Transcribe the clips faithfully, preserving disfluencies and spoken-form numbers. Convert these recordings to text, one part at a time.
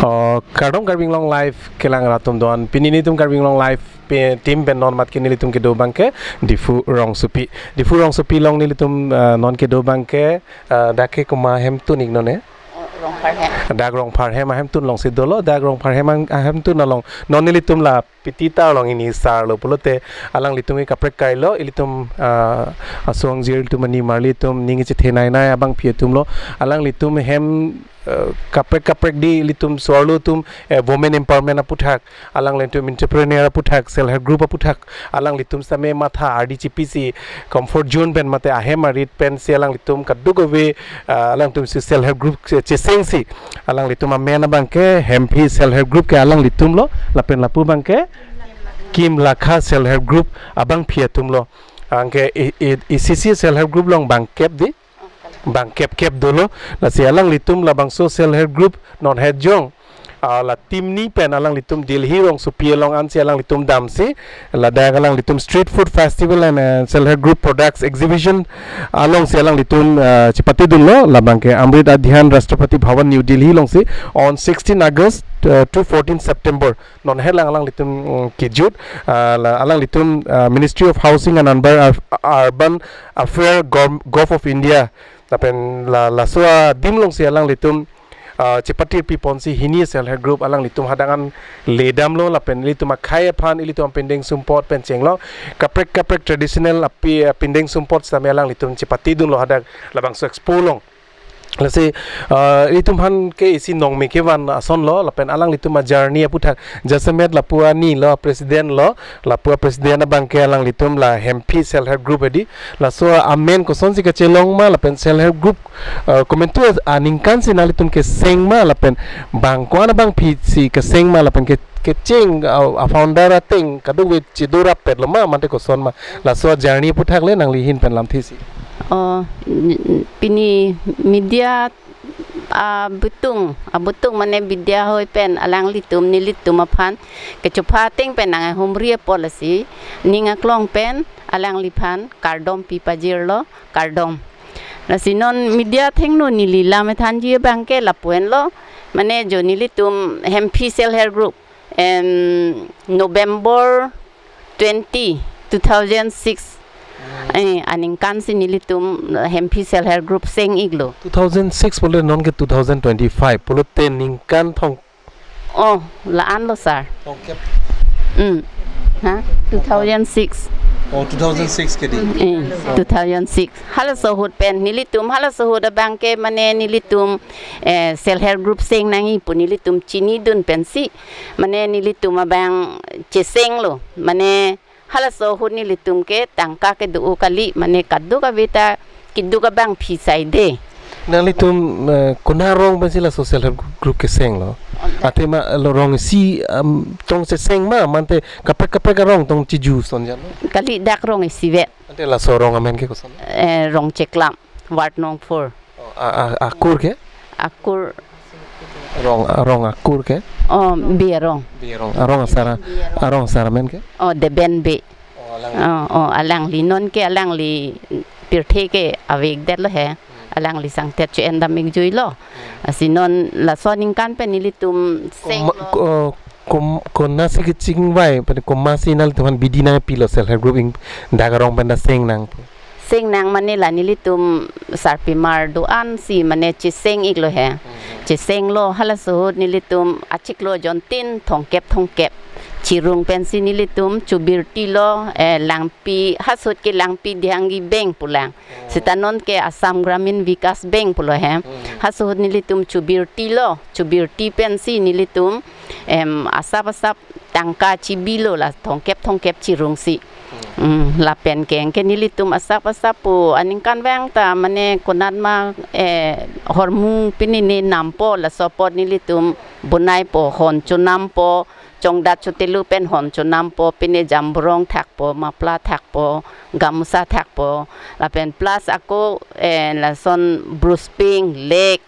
Oh, kardom Karbi Anglong Live kelang arat atum doan. Pini nelitum Karbi Anglong Live pe team pen non mat ke nelitum kedo abangke Diphu rongsopi. Diphu rongsopi along nelitum, eh, non kedo abangke, eh, dak ke komat ahemtun ik non e? Oh, Rongpharhem. Dak Rongpharhem ahemtun alongsi dolo, dak Rongpharhem ang-, ahemtun along. Non nelitum la P T ta along ini sar lo pulote alanglitum ke kaprek kailo, ilitum, ah, asong jir ilitum ani marli atum ning chethenei nei abangpi atum lo, alanglitum hem, eh, kaprek kaprek di ilitum so-arlo atum, eh, women empowerment aputhak, alanglitum entrepreneur aputhak, self help group aputhak, alanglitum same matha ardi chipisi comfort zone pen mate ahem arit pensi alanglitum kadokave, ah, alanglitum si self help group che-, chesengsi alanglitum amen abangke Hemphi self help group ke alanglitum lo, lapen lapu abangke Kim Lakha self help group abangpi atum lo. Anke i, i, isi isi self help group along bangkep di, bangkep kep dolo. Lasi alanglitum labangso self help group non hejong, ah, la team ni pen alanglitum Delhi rongsopi along ansi alanglitum damsi, ladak alanglitum street food festival and, eh, self help group products exhibition alongsi alanglitum, ah, chepatedunlo, labangke Amrit Adhyan Rashtrapati Bhavan, New Delhi alongsi on sixteen August, eh, to fourteen September. Non helang alanglitum, mm, kejut, ah, la, alanglitum, ah, Ministry of Housing and Urban Aff-, Urban Affair, Gov-, Gov of India. Lapen la, laso adim alongsi alanglitum, ah, chepatir piponsi hini self help group alanglitum hadak an ledamlo, lapen ilitum akhei aphan, ilitum apindeng sumpot pen chenglong kaprek kaprek traditional api, apindeng sumpot sitame alanglitum chepatedunlo hadak labangso expo along. Lasi, ah, itum aphan ke isi nongme kevan ason lo, lapen alanglitum a-journey aputhak jasemet lapu ani lo, president lo, lapu president abangke alanglitum la Hemphi self help group edi, laso amen kosonsi kachelong ma, lapen self help group, ah, komantu aningkan si nanglitum keseng ma, lapen bang ko-an abangpi si keseng ma, lapen ke kecheng, ah, a-founder ateng kadokave chedorap petlo ma, mate koson ma, laso journey aputhak le nangli ahin pen lamthesi. Oh, n-, n-, pini media, ah, abutung, abutung mane media ahoi pen alanglitum nelitum aphan kechopha ateng pen nanghumri apot lasi ning aklong pen alangliphan kardom pi pajirlo, kardom. Lasi non media athengno neli lam ethanji abangke lapu-an lo, mane jo nelitum Hemphi self help group, em, November twenty, two thousand six, eh, aningkan si nelitum Hemphi self help group seng iklo. Two thousand six pulote non ke two thousand twenty-five, pulote ningkan thong. Oh, la-an lo sir. Thongkep. Hmm. Ha? Two thousand six. Oh, two thousand six ke di. Eh, two thousand six. Halaso ahut pen nelitum, halaso ahut abangke mane nelitum, eh, self help group seng nangji pu nelitum chinidun pensi, mane nelitum abang chesenglo, mane halaso ahut nelitum ke tangka kedo kali, mane kadokave ta keduk abangpi saide. Nanglitum, eh, konat arong pensi laso self help group kesenglo? Athema lo rong isi, um, tong cheseng ma, mate kaprek kaprek arong tong chiju son jan? Kali, dak rong isivet. Mate laso arong amen ke koson? Eh, Rongcheklam, Ward Nong four. Oh, a, a, akur ke? Akur. Rong, arong akur ke? Oh, Bey arong. Bey arong. Arong asar, Bey arong. Arong asar amen ke? Oh, Deben Bey. Oh, alang. Oh, oh, alangli non ke alangli pirthe ke avekdetlo he. Hmm. Alangli sangtet cho-en dam ikjuilo. Hmm. Lasi non laso aningkan pen nelitum seng. Koma-, lo. Ko-, kom-, konatsi kechingvai, pen komatsi nanglitum aphan bidi nangpilo self help group ing dak arong pen ta seng nang? Seng nang mane la nelitum sarpimar do-an si mane cheseng iklo he. Hmm. Chesenglo, halaso ahut nelitum achiklo jontin thongkep thongkep chirung pensi nelitum chobirtilo, eh, langpi, halaso ahut ke langpi Dehangi Bank pulang. Hmm. Seta non ke Assam Gramin Vikas Bank pulo he. Hmm. Halaso ahut nelitum chobirtilo, chobirti pensi nelitum, em, asap asap tangka chibilo la thongkep thongkep chirungsi. Hmm. Hmm, lapen ke anke nelitum asap asap pu aningkanvang ta mane konat ma, eh, hormu pini ne nampo, laso apot nelitum bonaipo, hon chonampo, chongdat chotelu pen hon chonampo, pine jamborong thakpo, muffler thakpo, gamusa thakpo, lapen plus ako, eh, lason brush pink, leg,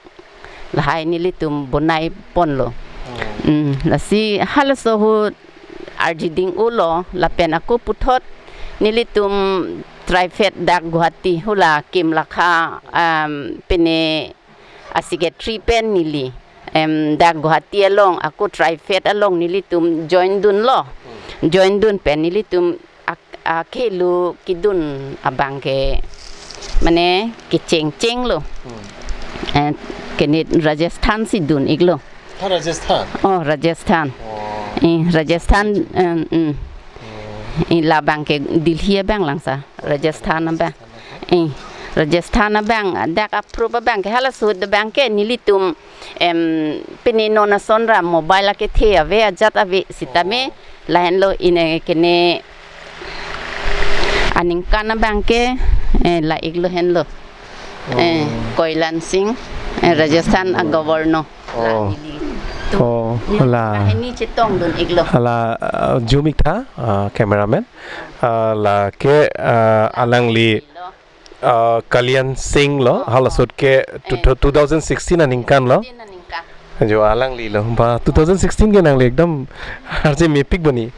lahai nelitum bonaiponlo. Hmm. Hmm, lasi halaso ahut arjiding ulo, lapen ako puthot nelitum triphet dak Guwahati hula Kim Lakha, um, pine a-secretary pen neli em, dak Guwahati along, ako TRIFED along nelitum join dunlo. Join dun pen nelitum ak-, akhelu kedun abang ke, mane kechengchenglo. Hmm. Eh, kene Rajasthan si dun-iklo. Ha, Rajasthan? Oh, Rajasthan. Oh. Eh, Rajasthan, em, mm. Hmm. Eh, labang ke Delhi abang lang sa, Rajasthan abang. Eh, Rajasthan abang, dak approve abang ke, halaso ahut abang ke nelitum, em, pini non asonra mobile akethe ave, ajat ave sitame, oh, lahenlo, ine kene aningkan abang ke, eh, la-iklo henlo. Eh, oh. Kalyan Singh, eh, Rajasthan a-governor. Oh. La neli. Tu. Oh, la. Ini chetong dun-iklo. La, uh, jumik tha, uh, cameraman. Uh, lake, uh, alangli, uh, Kalyan Singh lo, oh, halaso ahut ke tu-, oh, eh, two thousand sixteen aningkan lo. Sixteen aningkan. Jo alangli lo. Ba, two thousand sixteen ke nangli ekdom arje mepik boni.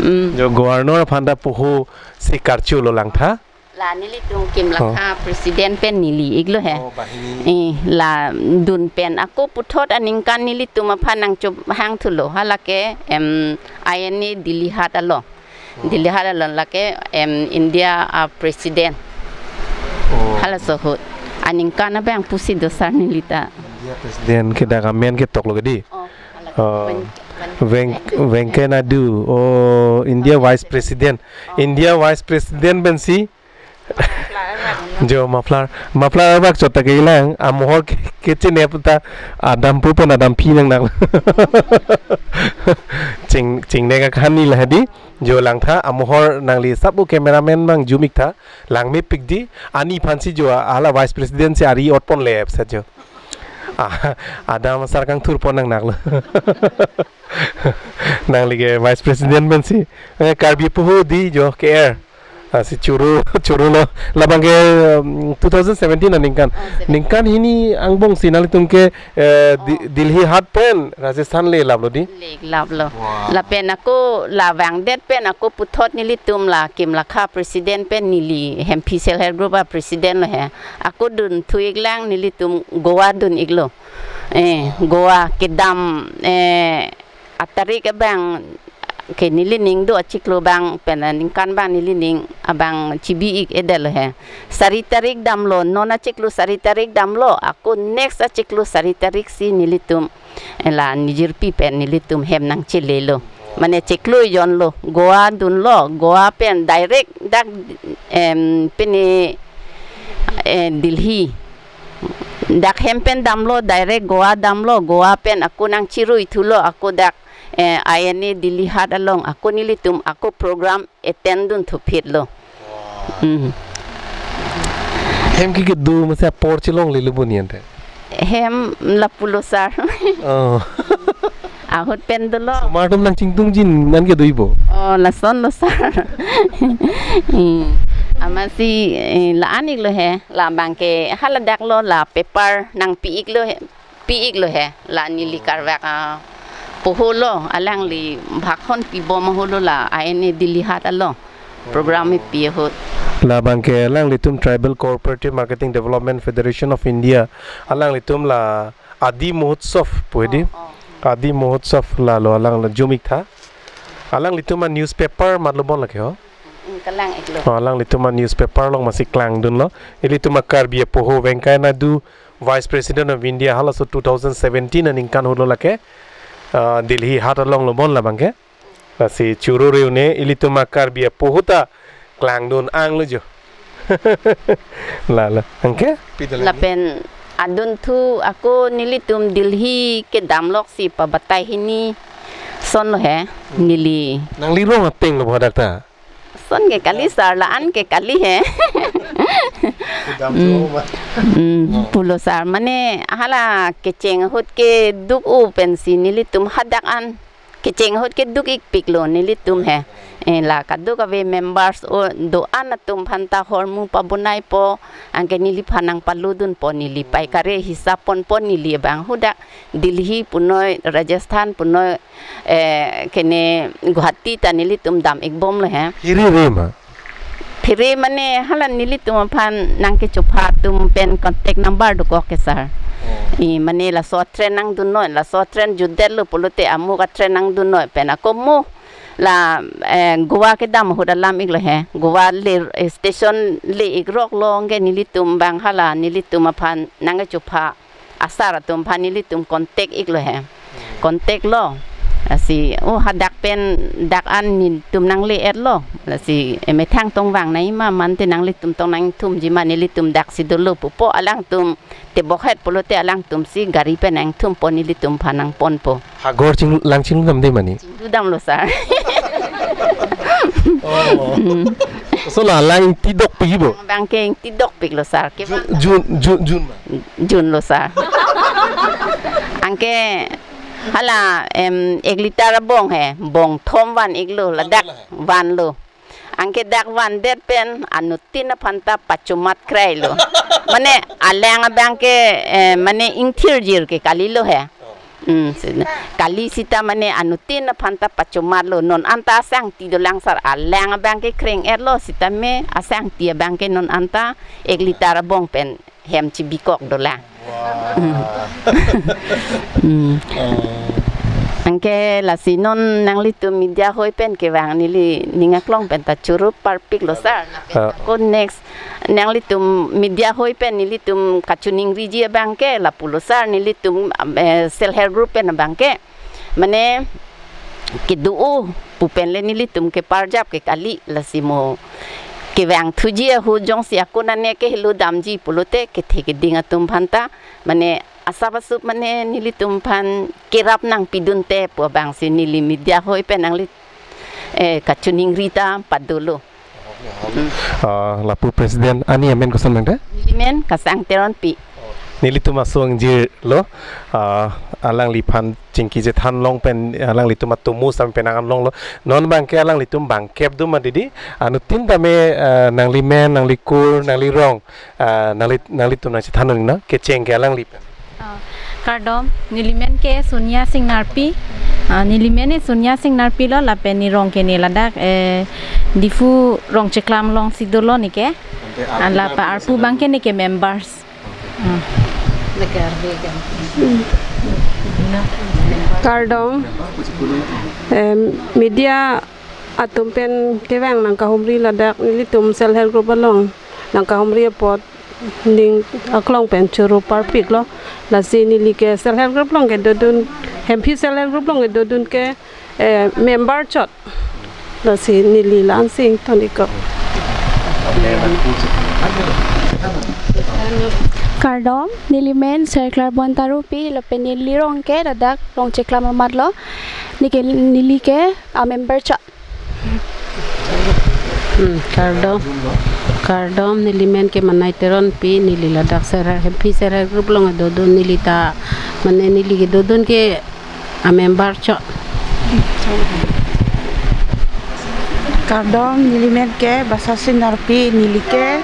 Mm. Jo governor aphan ta poho si karchulo langtha. La nelitum Kimlakha, oh, president pen neli-iklo he. Oh, banghini. Eh, la dun pen ako puthot aningkan nelitum aphan nangchop hangthulo. Halake, em, I N A Delhi Hat along. Oh. Delhi Hat along lake, em, India a-president. Oh. Halaso ahut. Aningkan abang pusi do sar neli ta. India president ke dak amen ke toklo ke di. Oh, halake. Oh. Ven-, Ven-, Ven-, Venkaiah Naidu. Oh, India vice president. Oh. India vice president pensi Jo muffler, muffler abak chot ta kelang, amohor ke, kechinep ta, adampo pen adamphi nang nang. Ching, chingnek akahani la hedi, jo langtha, amohor nangli sabo cameraman abang jumik tha, lang mepik di, ani aphansi jo a-, hala vice president si ari otpon lep sa jo. Ah, adam asar kangthurpon nang nang lo. Nangli ke vice president pensi. Eh, Karbi poho di jo ke er. Ah, si choro, choro lo. Labang ke, um, two thousand seventeen aningkan. Oh, seventeen. Ningkan hini angbong si nanglitum ke, eh, di-, oh, Delhi Hat pen Rajasthan le laplo di? Le laplo. Wow. Lapen ako la vangdet pen ako puthot nelitum la Kimlakha president pen neli Hemphi Self Help Group a-president lo he. Ako dunthu-iklang nelitum Goa dun-iklo. Eh, Goa kedam, eh, atarik abang ke nelining do achiklo abang pen aningkan abang nelining abang chibi-ik-edetlo he. Sari tarik damlo, non achiklo sari tarik damlo, ako next achiklo sari tarik si nelitum, eh, la nijirpi pen nelitum hem nangchelelo. Mane chiklo ejon lo, Goa dunlo, Goa pen direct dak, em, pini, eh, Delhi. Dak hem pen damlo, direct Goa damlo, Goa pen ako nangchiruithulo, ako dak, eh, I N A Delhi Hat along, ako nelitum, ako program attend dunthuphitlo. Wow. Mm. Hem ke kedo masi apor chelonglelo boni ante. Hem lapulo sar. Oh. Ahut pen dolo. Osomar atum nangchingtungji an kedo-ipo. Oh, lasonlo sar. Hmm. Amatsi, eh, la-an-iklo he, labang ke haladak lo la paper nangpi-iklo he, pi-iklo he, la neli karvak, ah, poho lo, alangli bhakhon pibom ahut lo la, I N A Delhi Hat along. Program ipi ahut. Labang ke alanglitum Tribal Cooperative Marketing Development Federation of India. Alanglitum la Adi Mahotsav pu hedi. Oh, oh. Adi Mahotsav lalo alang la jumik tha. Alanglitum a-newspaper matlo bon lake ho. Mm, kelang-iklo. Oh, alanglitum a-newspaper along masi klangdunlo. Ilitum a-Karbi apoho Venkaiah Naidu, Vice President of India, halaso two thousand seventeen aningkan ahut lo lake. Ah, Delhi Hat along lo bon labang ke. Lasi choro reune ilitum a-Karbi apoho ta klangdun anglo jo. La, la. Anke? Pida lagi. Lapen adunthu ako nelitum Delhi kedam lok si pabatai hini sonlo he, neli. Nangli rong ateng lo bodak ta? Son ke kali sar, la-an ke kali he. Kedam, hmm, jo ma. Hmm, oh, pulo sar. Mane hala kecheng ahut keduk-o pensi nelitum hadak an kecheng ahut keduk-ikpiklo nelitum he. Eh, la kadokave members o do-an atum aphanta hormu pabonaipo, anke neliphan nangpalodunpo, neli paikari hisap ponpo, neli abang hadak Delhi punoi, Rajasthan punoi, eh, kene Guwahati ta nelitum dam-ikbomlo he. Phere re ma? Phere mane hala nelitum aphan nangkechopha atum pen contact number dokok ke sar. Oh. I mane laso train nangdunnoi, laso train jutdetlo pulote amuk a-train nangdunnoi pen ako mo la, eh, Goa kedam ahut alam iklo he. Goa le, eh, station le ikroklo, anke nelitum abang hala nelitum aphan nangkechopha asar atum aphan nelitum contact iklo he. Contact lo. Lasi, oh, hadak pen dak an nelitum nangle-etlo. Lasi, eh, methang tong vang nangji ma, mante nanglitum tong nangthumji ma, nelitum daksi dolo pupo, alangtum tebokhet pulote alangtum si gari pen nangthumpo, nelitum aphan nangponpo. Hagor ching, lang chingdam de mane? Chingdudamlo sir. Oh. Mm. So la lang ingtidokpik bo? Abangke ingtidokpiklo sir. Ke Jun, Jun, Jun, Jun ma? Junlo sir. Anke hala, em, ek litre abong he, bong thom van iklo, ladak vanlo. Anke dak vandet pen anuttin aphanta pachomat krailo. Mane alang abangke, eh, mane ingthirjir ke kalilo he. Hmm, si-, kali sita mane anuttin aphanta pachomatlo, non anta asangti dolang sir, alang abangke kreng-etlo, sitame asangti abangke non anta ek litre abong pen hem chibikok dolang. Wah. Hmm. Hmm. Oh. Anke lasi non nanglitum media hoi pen kevang neli ning aklong pen ta choro parpiklo sir. Ah. Ako next nanglitum media hoi pen nelitum kachoningriji abangke lapulo sir, nelitum, eh, self help group pen abangke mane kedo-o pu pen le nelitum keparjap ke kali, lasi mo kevangthuji ahut jongsi ako nane kehelo damji pulote kethe keding atum aphanta mane asap asup mane nelitum aphan kerap nangpidunte pu abangsi neli media hoi pen nangli, eh, kachoningri ta padolo. Ah, lapu president ani amen koson mangta? Neli men Kasang Teronpi. Nelitum aso ingjirlo, ah, alangliphan chingki chethan long pen, alanglitum atomo sam pen angan longlo. Non abangke alanglitum bangkep do ma didi, anuttin tame, ah, nangli men, nangli kur, nangli rong, ah, nangli, nanglitum nangchethan nang na, kecheng ke alangli pen. Ah, kardom, neli men ke Sonia Sing Narpi. Ah, neli men ke Sonia Sing Narpi lo, lapen ne rong ke ne ladak, eh, Diphu Rongcheklam alongsi dolo ne ke. Ah, lapen arpu abangke ne ke members. Ah. Kardom, em, media atum pen kevang nangkahumri ladak nelitum self help group along nangkahumri apot ning aklong pen choro parpiklo. Lasi neli ke self help group along kedodun, Hemphi self help group along kedodun ke, eh, member chot. Lasi neli la-an si ingtonikok. Kardom, neli men Sir Klarbon Tarupi, lapen neli rong ke ladak Rongcheklam amatlo. Ne ke neli ke a member chot. Hmm, kardom. Kardom, neli men ke Manai Teronpi, neli ladak self help, Hemphi self help group along dodun, neli ta, mane neli kedodun ke a member chot. Kardom, neli men ke Basasi Narpi, neli ke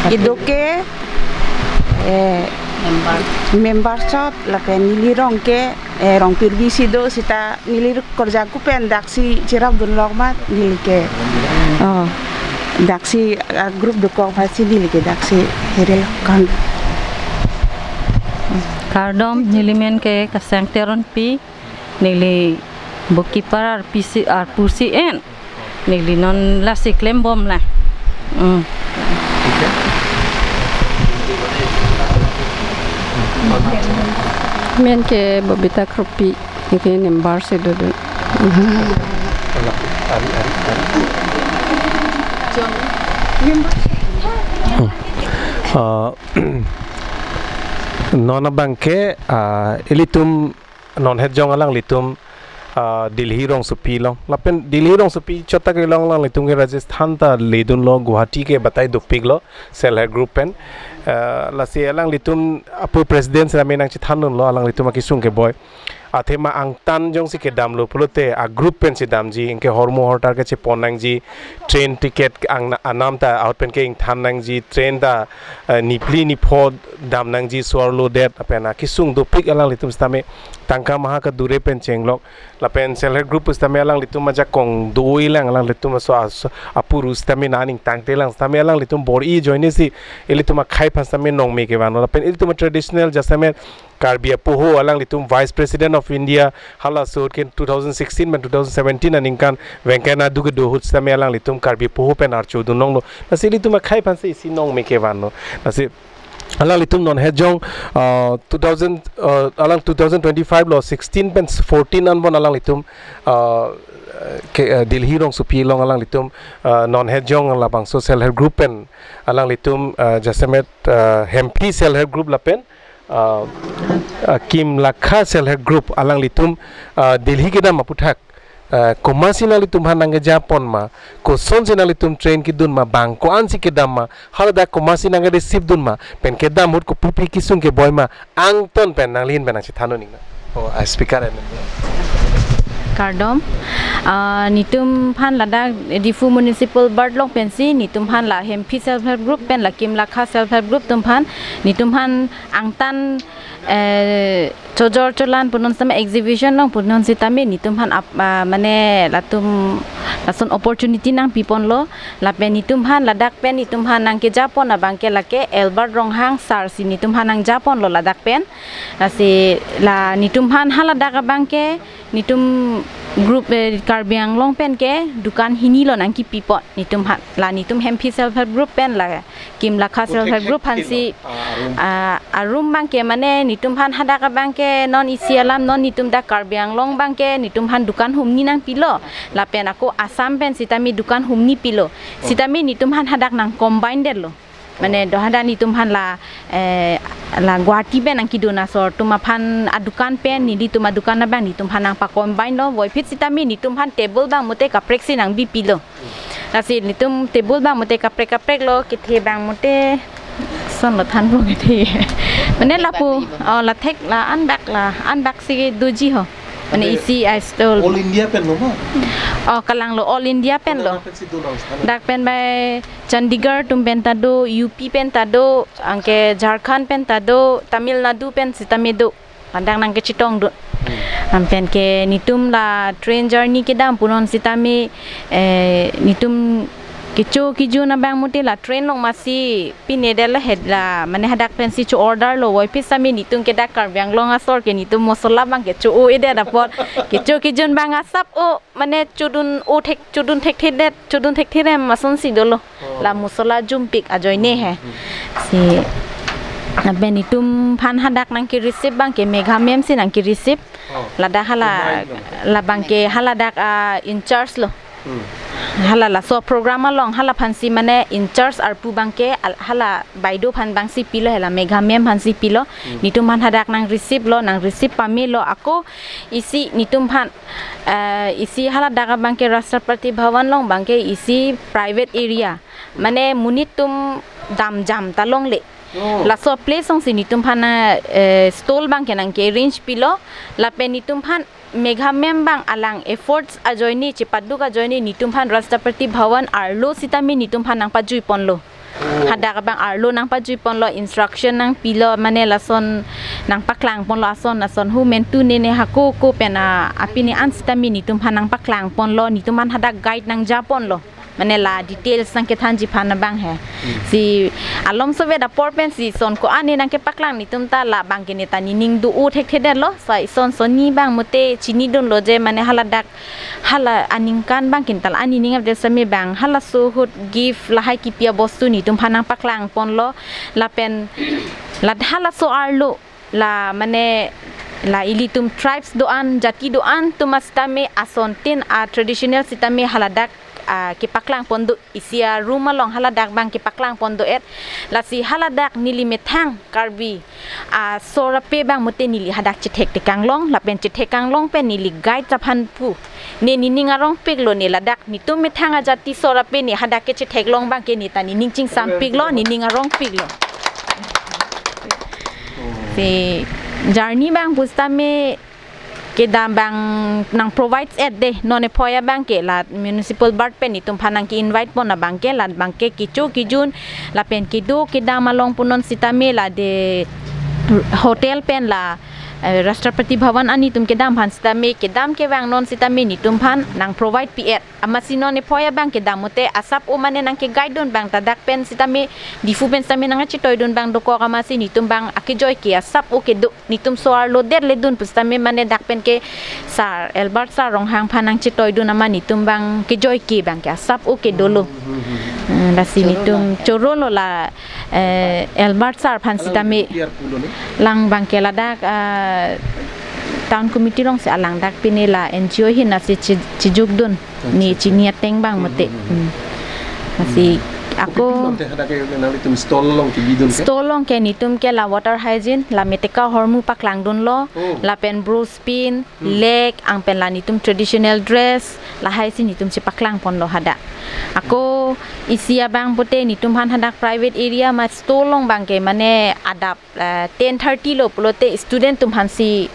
kedo ke, eh, member chot, lapen neli rong ke, eh, rong pirbi si do, sita neli korja ku pen daksi cherapdun lok ma neli ke. Oh, daksi, ah, group dokok aphansi neli ke daksi herelo kan. Kardom, neli men ke Kasang Teronpi, neli bookkeeper arpu si, arpu si en. Neli non lasi klembom la. Hmm. Men ke Bobita Kropi, ne ke member si dodun. Hmm. Ah, non abangke, ah, ilitum non het jong alanglitum, ah, Delhi rongsopi along. Lapen Delhi rongsopi chot ta kelong, alanglitum ke Rajasthan ta ledunlo, Guwahati ke batai dopiklo, self help group pen. Ah, lasi alanglitum apo president sitame nangchethandunlo, alanglitum akesung keboi. athema angtan jongsi kedamlo pulote a group pensi damji, anke hormu hortar kechepon nangji, train ticket ang anam ta ahut pen ke ingthan nangji, train ta eh, niphli nipho dam nangji, suar lodet, lapen akesung dopik alanglitum sitame tangka maha kadure pen chenglok, lapen self help group sitame alanglitum ajakong do-ilang, alanglitum aso aso apuru sitame nangning tangtelang sitame alanglitum bor-i ajoine si ilitum akhei aphan sitame nongme kevanlo, lapen ilitum traditional jasemet Karbi apoho alanglitum Vice President of India halaso ahut ke two thousand sixteen pen two thousand seventeen aningkan Venkaiah Naidu kedo ahut sitame alanglitum Karbi apoho pen archo dun longlo. Lasi ilitum akhei aphan si isi nongme kevanlo. Lasi alanglitum non hejong uh, two thousand uh, alang two thousand twenty-five lo sixteen pen fourteen anbon alanglitum uh, ke, uh, Delhi rongsopi along alanglitum uh, non hejong labangso self help group pen alanglitum uh, jasemet uh, Hemphi self help group lapen uh, uh, Kimlakha self help group alanglitum uh, Delhi kedam aputhak uh, komatsi nanglitum aphan nangkejapon ma, kosonsi nanglitum train kedun ma, bang ko-ansi kedam ma, haladak komatsi nangke-receive dun ma, pen kedam ahut kopi-pi kesung keboi ma, angton pen nanglin pen nangchethan un-iknang. Oh, I speaker and Kardom. Ah, netum aphan ladak Diphu Municipal Board along pensi netum aphan la Hemphi Self Help Group pen la Kimlakha Self Help Group atum aphan netum aphan angtan eh, chojor cholan punon sitame exhibition along punon sitame netum aphan ap, ah, mane latum lason opportunity nangpiponlo, lapen netum aphan ladak pen netum aphan nangkejapon abangke lake Albert Ronghang sir si netum aphan nangjaponlo ladak pen. Lasi la netum aphan haladak abangke netum group eh, Karbi Anglong pen ke dukan hini lo nangkipipon netum aphan, la netum Hemphi Self Help Group pen la Kimlakha Self Help Group aphansi ah, arum abangke mane netum aphan hadak abangke non isi alam non netum dak Karbi Anglong abangke netum aphan dukan humni nangpilo, lapen ako Assam pen sitame dukan humni pilo, sitame netum aphan hadak nang combine detlo. Mane do hadak netum aphan la eh, la Guwahati pen nangkedun asor atum aphan adukan pen nelitum adukan abang netum aphan nangpa-combine lo, voiphit sitame netum aphan table abang mate kaprek si nangbipilo. Lasi netum table abang mate kaprek kaprek lo, kethe abang mate sonlo thanpo kethe. Mane lapu oh, la thek la anbak la anbak si doji ho. Mane isi a stall. All India pen lo ma? Oh, kalanglo All India pen lo. Dak pen bai Chandigarh atum pen ta do, U P pen ta do, anke Jharkhand pen ta do, Tamil Nadu pen sitame do. Ladak nangkechetong do. Anpen ke netum la train journey kedam punon sitame eh, netum kecho kejun abang mate la train along masi pine det la het la mane hadak pensi cho-order lo, voiphit sitame netum ke dak Karbi Anglong asor ke netum mosola abangke cho-o-edet apot kecho kejun abang asap o mane chodun-o thek chodun thekthe det chodun thekthe rem asonsi dolo. La mosola jumpik ajoine he. Si lapen netum aphan hadak nangke-receive abangke Megha ma'am si nangke-receive. Ladak hala labangke haladak ah, in charge lo. Hala laso program along hala aphansi mane in charge arpu abangke al- hala baido aphan abangsi pilo, hala Megha ma'am aphansi pilo. Netum aphan hadak nang-receive lo, nang-receive pamelo, ako isi netum aphan eh, isi haladak abangke Rashtrapati Bhavan along abangke isi private area, mane monit atum damjam ta longle. Laso place alongsi netum aphan eh, stall abangke nangke-arrange pilo, lapen netum aphan Megha ma'am abang alang efforts ajoine chepaduk ajoine netum aphan Rashtrapati Bhavan arlo sitame netum aphan nangpajuiponlo. Hadak abang arlo nangpajuiponlo, instruction nangpilo, mane lason nangpaklangponlo, ason ason hu mentu nene hako ko pen a- apini an sitame netum aphan nangpaklangponlo, netum aphan hadak guide nangjaponlo. Mane la details nangkethanji aphan abang he. Si alom sovet apor pensi son ko-an ne nangkepaklang netum ta labangke ne ta nening do-o thekthedetlo. Sai son sonni abang mate chinidunlo je mane haladak hala aningkan abangke ne ta la ani ning update sitame abang halaso ahut gift lahai kipi abostu netum aphan nangpaklangponlo. Lapen la halaso arlo la mane la ilitum tribes do-an, jati do-an atum sitame asontin a traditional sitame haladak ah, kepaklangpon do, isi a room along haladak abang kepaklangpon do-et. Lasi haladak neli methang Karbi asor ape abang mate neli hadak chethektheklong, lapen chethektheklong pen neli guide aphan pu. Ne nening arongpiklo, ne ladak netum methang ajati sor ape ne hadak kechetheklong abangke ne ta nening chingsampiklo, nening arongpiklo. Si journey abang pu sitame kedam abang nang provide et de, non ephoi abangke la municipal board pen netum aphan nangke-invite pon abangke, la abangke kecho kejun lapen kedo kedam along punon sitame la de hotel pen la, eh, Rashtrapati Bhavan an netum kedam aphan sitame, kedam kevang non sitame netum aphan nang provide pi et. Amatsi non ephoi abang kedam mate asap-o mane nangke-guide dun abang ta dak pen sitame, Diphu pen sitame nangkachetoidun abang dokok, amatsi netum abang akejoi ke asap-o kedo, netum so-arlo det ledun pusitame mane dak pen ke sir, Albert sir Ronghang aphan nangchetoidun amat netum abang kejoi ke abangke asap-o kedo lo. Hmm, hmm, hmm. Eh, lasi choro netum la, choro lo la, eh, Albert sir aphan alang sitame P R pulo ne? Lang abangke ladak, ah, town committee alongsi alang dak pine la N G O ahin lasi chi-, chijukdun. Ni, accha, accha, chini ateng abang mate. Hmm, hmm, hmm. Hmm. Lasi, hmm, ako kopi pi ante hadak ke nanglitum stall along kebidun ke? Stall along ke netum ke la water hygiene, la meteka ahormu paklangdunlo, oh, lapen brushpin, hmm, lake, anpen la netum traditional dress, lahaisi netum chepaklang ponlo hadak. Ako isi abang pote netum aphan hadak private area ma stall along abangke mane adap, eh, ten thirty lo pulote student atum aphansi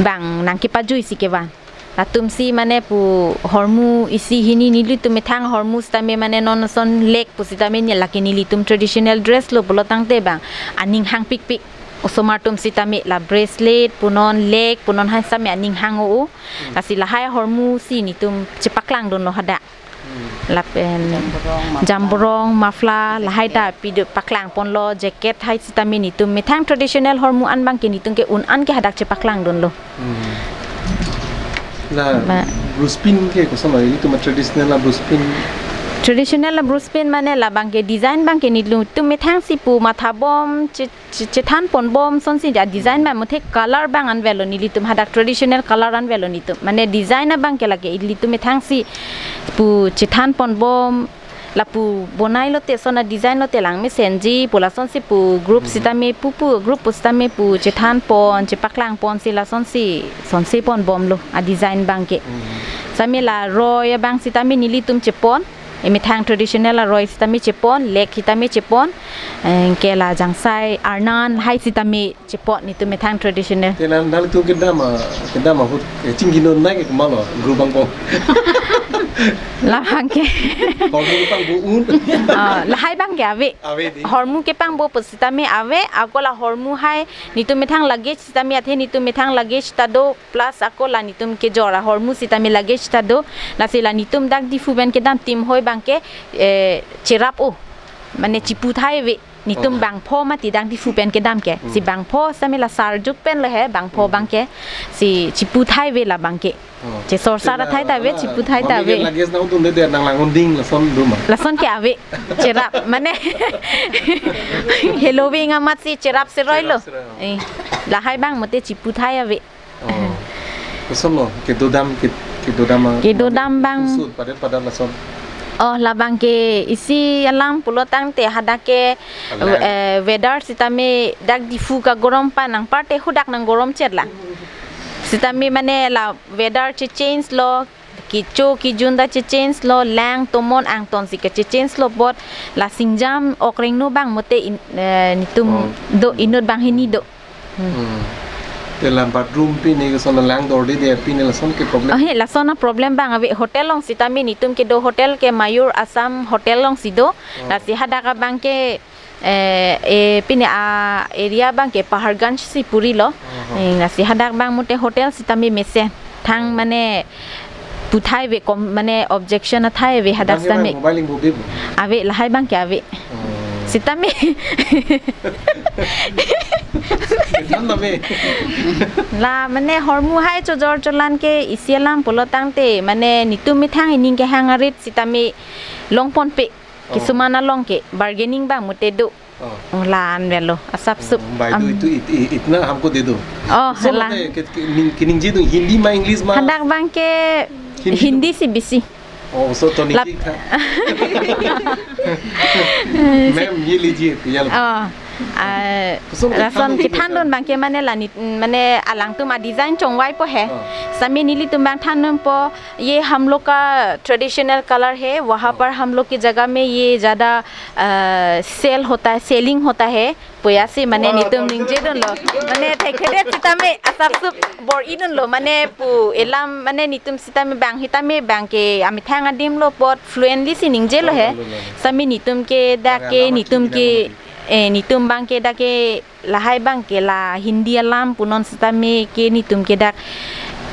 abang nangkepajuisi kevan. Latumsi mane pu ahormu isi hini nelitum methang ahormu sitame mane non ason lake pusitame ne lake nelitum traditional dress lo pulotangte abang aning hangpikpik. Osomar atum sitame la bracelet punon, lake punon hai sitame aning hang-o. Hmm. Lasi lahai ahormusi netum chepaklangdunlo hadak. Hmm. Lapen jamborong, muffler, jamborong, muffler, lahai ta jacket, pido paklang ponlo, jacket hai sitame netum methang traditional ahormu an abangke netum ke un an ke hadak chepaklangdunlo. Hmm. La ba- brushpin ke koson lo, ilitum traditional la brushpin? Traditional la brushpin mane la abangke design abangke nelitum methangsi pu mathabom che-, che-, chethan ponbom asonsi adesign abang muthe color abang anvetlo, nelitum hadak traditional color anvetlo netum. Mane design abangke lake ilitum methangsi pu chethan ponbom, lapu bonai lote ason adesign lote lang mesenji pu lasonsi pu group, mhm, sitame pupu group pusitame pu chethan pon, chepaklang ponsi lasonsi, sonse ponbomlo adesign abangke. Mhm. Sitame la roi abang sitame nelitum chepon, emethang traditional aroi sitame chepon, lake sitame chepon, eh, ke la jangsai, arnan hai sitame chepon netum methang traditional. Te nang, nanglitum kedam a, kedam ahut, eh, chingki non nai ke komatlo, group abang ko? Labangke. Ahormu kepangbo un? Ah, lahai abangke ave. Ave di. Ahormu kepangbo pusitame ave, ako la ahormu hai netum methang luggage sitame, athe netum methang luggage ta do, plus ako la netum kejor ahormu sitame luggage ta do, lasi la netum dak Diphu pen kedam team hoi abangke, eh, cherap-o. Mane chiputhai ave. Netum, oh, bangpho mati dak Diphu pen kedam ke. Hmm. Si bangpho sitame la sarjuk pen lo he, bangpho, hmm, abangke. Si chiputhai ave labangke. Oh. Chesorsar athai ta ave, ah, chiputhai ta ave. Mami ke luggage nangdunde, nang langdun ding lason do ma? Lason ke ave. Cherap. Mane heloving amatsi cherap seroi lo. Cherap seroi, oh. Eh. Lahai abang mate chiputhai ave. Oh. Koson lo, kedodam, ke-, kedodam a-, kedodam abang. Kusut, padet padat lason. Oh, labangke isi alam pulotangte hadak ke, alang, eh, weather sitame dak Diphu kagorom pen anparta hadak nang gorom chet lang. Sitame mane la weather che-change lo, kecho kejun ta che-change lo, lang tomon angton si ke-change lo apot, la singjam okreng no abang mate in, eh, netum, oh, do inut banghini do. Hmm. Hmm. Te la bathroom pine koson lang dorde de pine lason ke problem? Oh, he, lason aproblem abang ave, hotel along sitame netum kedo hotel ke Mayur Assam Hotel alongsi do. Oh. Lasi hadak abangke, eh, eh, pine a-area abangke Paharganj si puri lo. Oh, oh. Eh, lasi hadak abang mate hotel sitame mesen. Thang, oh, mane puthai ave kom, mane objection athai ave hadak sitame. Abangke mobile ingbo be bo? Ave, lahai abangke ave. Oh. Sitame. Than tame. La mane ahormu hai chojor cholan ke isi alam pulotangte, mane netum methang ining kehang arit sitame longponpe. Oh. Kisuman along ke bargaining abang mate do. Oh. Oh, la-an avelo, asapsup. Oh, bhai, am, tu itu it-, it-, itna humko de do. Oh, so la. Mate ke, ke, ning-, keningje do, Hindi ma English ma? Hadak abangke Hindi do. Hindi si bisi. Oh, so to lap- niki kha. Ma'am, ye lijiye, ye lo. Oh. Ah, Koson ke lason thandun kethandun abang ke mane la nit, mane alangtum a design chongvaipo he. Oh. Sitame nelitum abang thandunpo, ये हम लोग का traditional colour है, वहाँ पर हम लोग की जगह में ये ज्यादा, अ, सेल होता है, सेलिंग होता है. Pu ya si mane, oh, nelitum ningjedunlo. Mane thekthedet sitame asapsup bor-idunlo. Mane pu elam mane nelitum sitame abang sitame abang ke amethang adim lo apot fluently si ningjelo he. Oh, lo, lo, lo. Sitame nelitum ke dak ke, abang nelitum ke, eh, nelitum abang ke dak ke lahai abang ke la Hindi alam punon sitame ke nelitum ke dak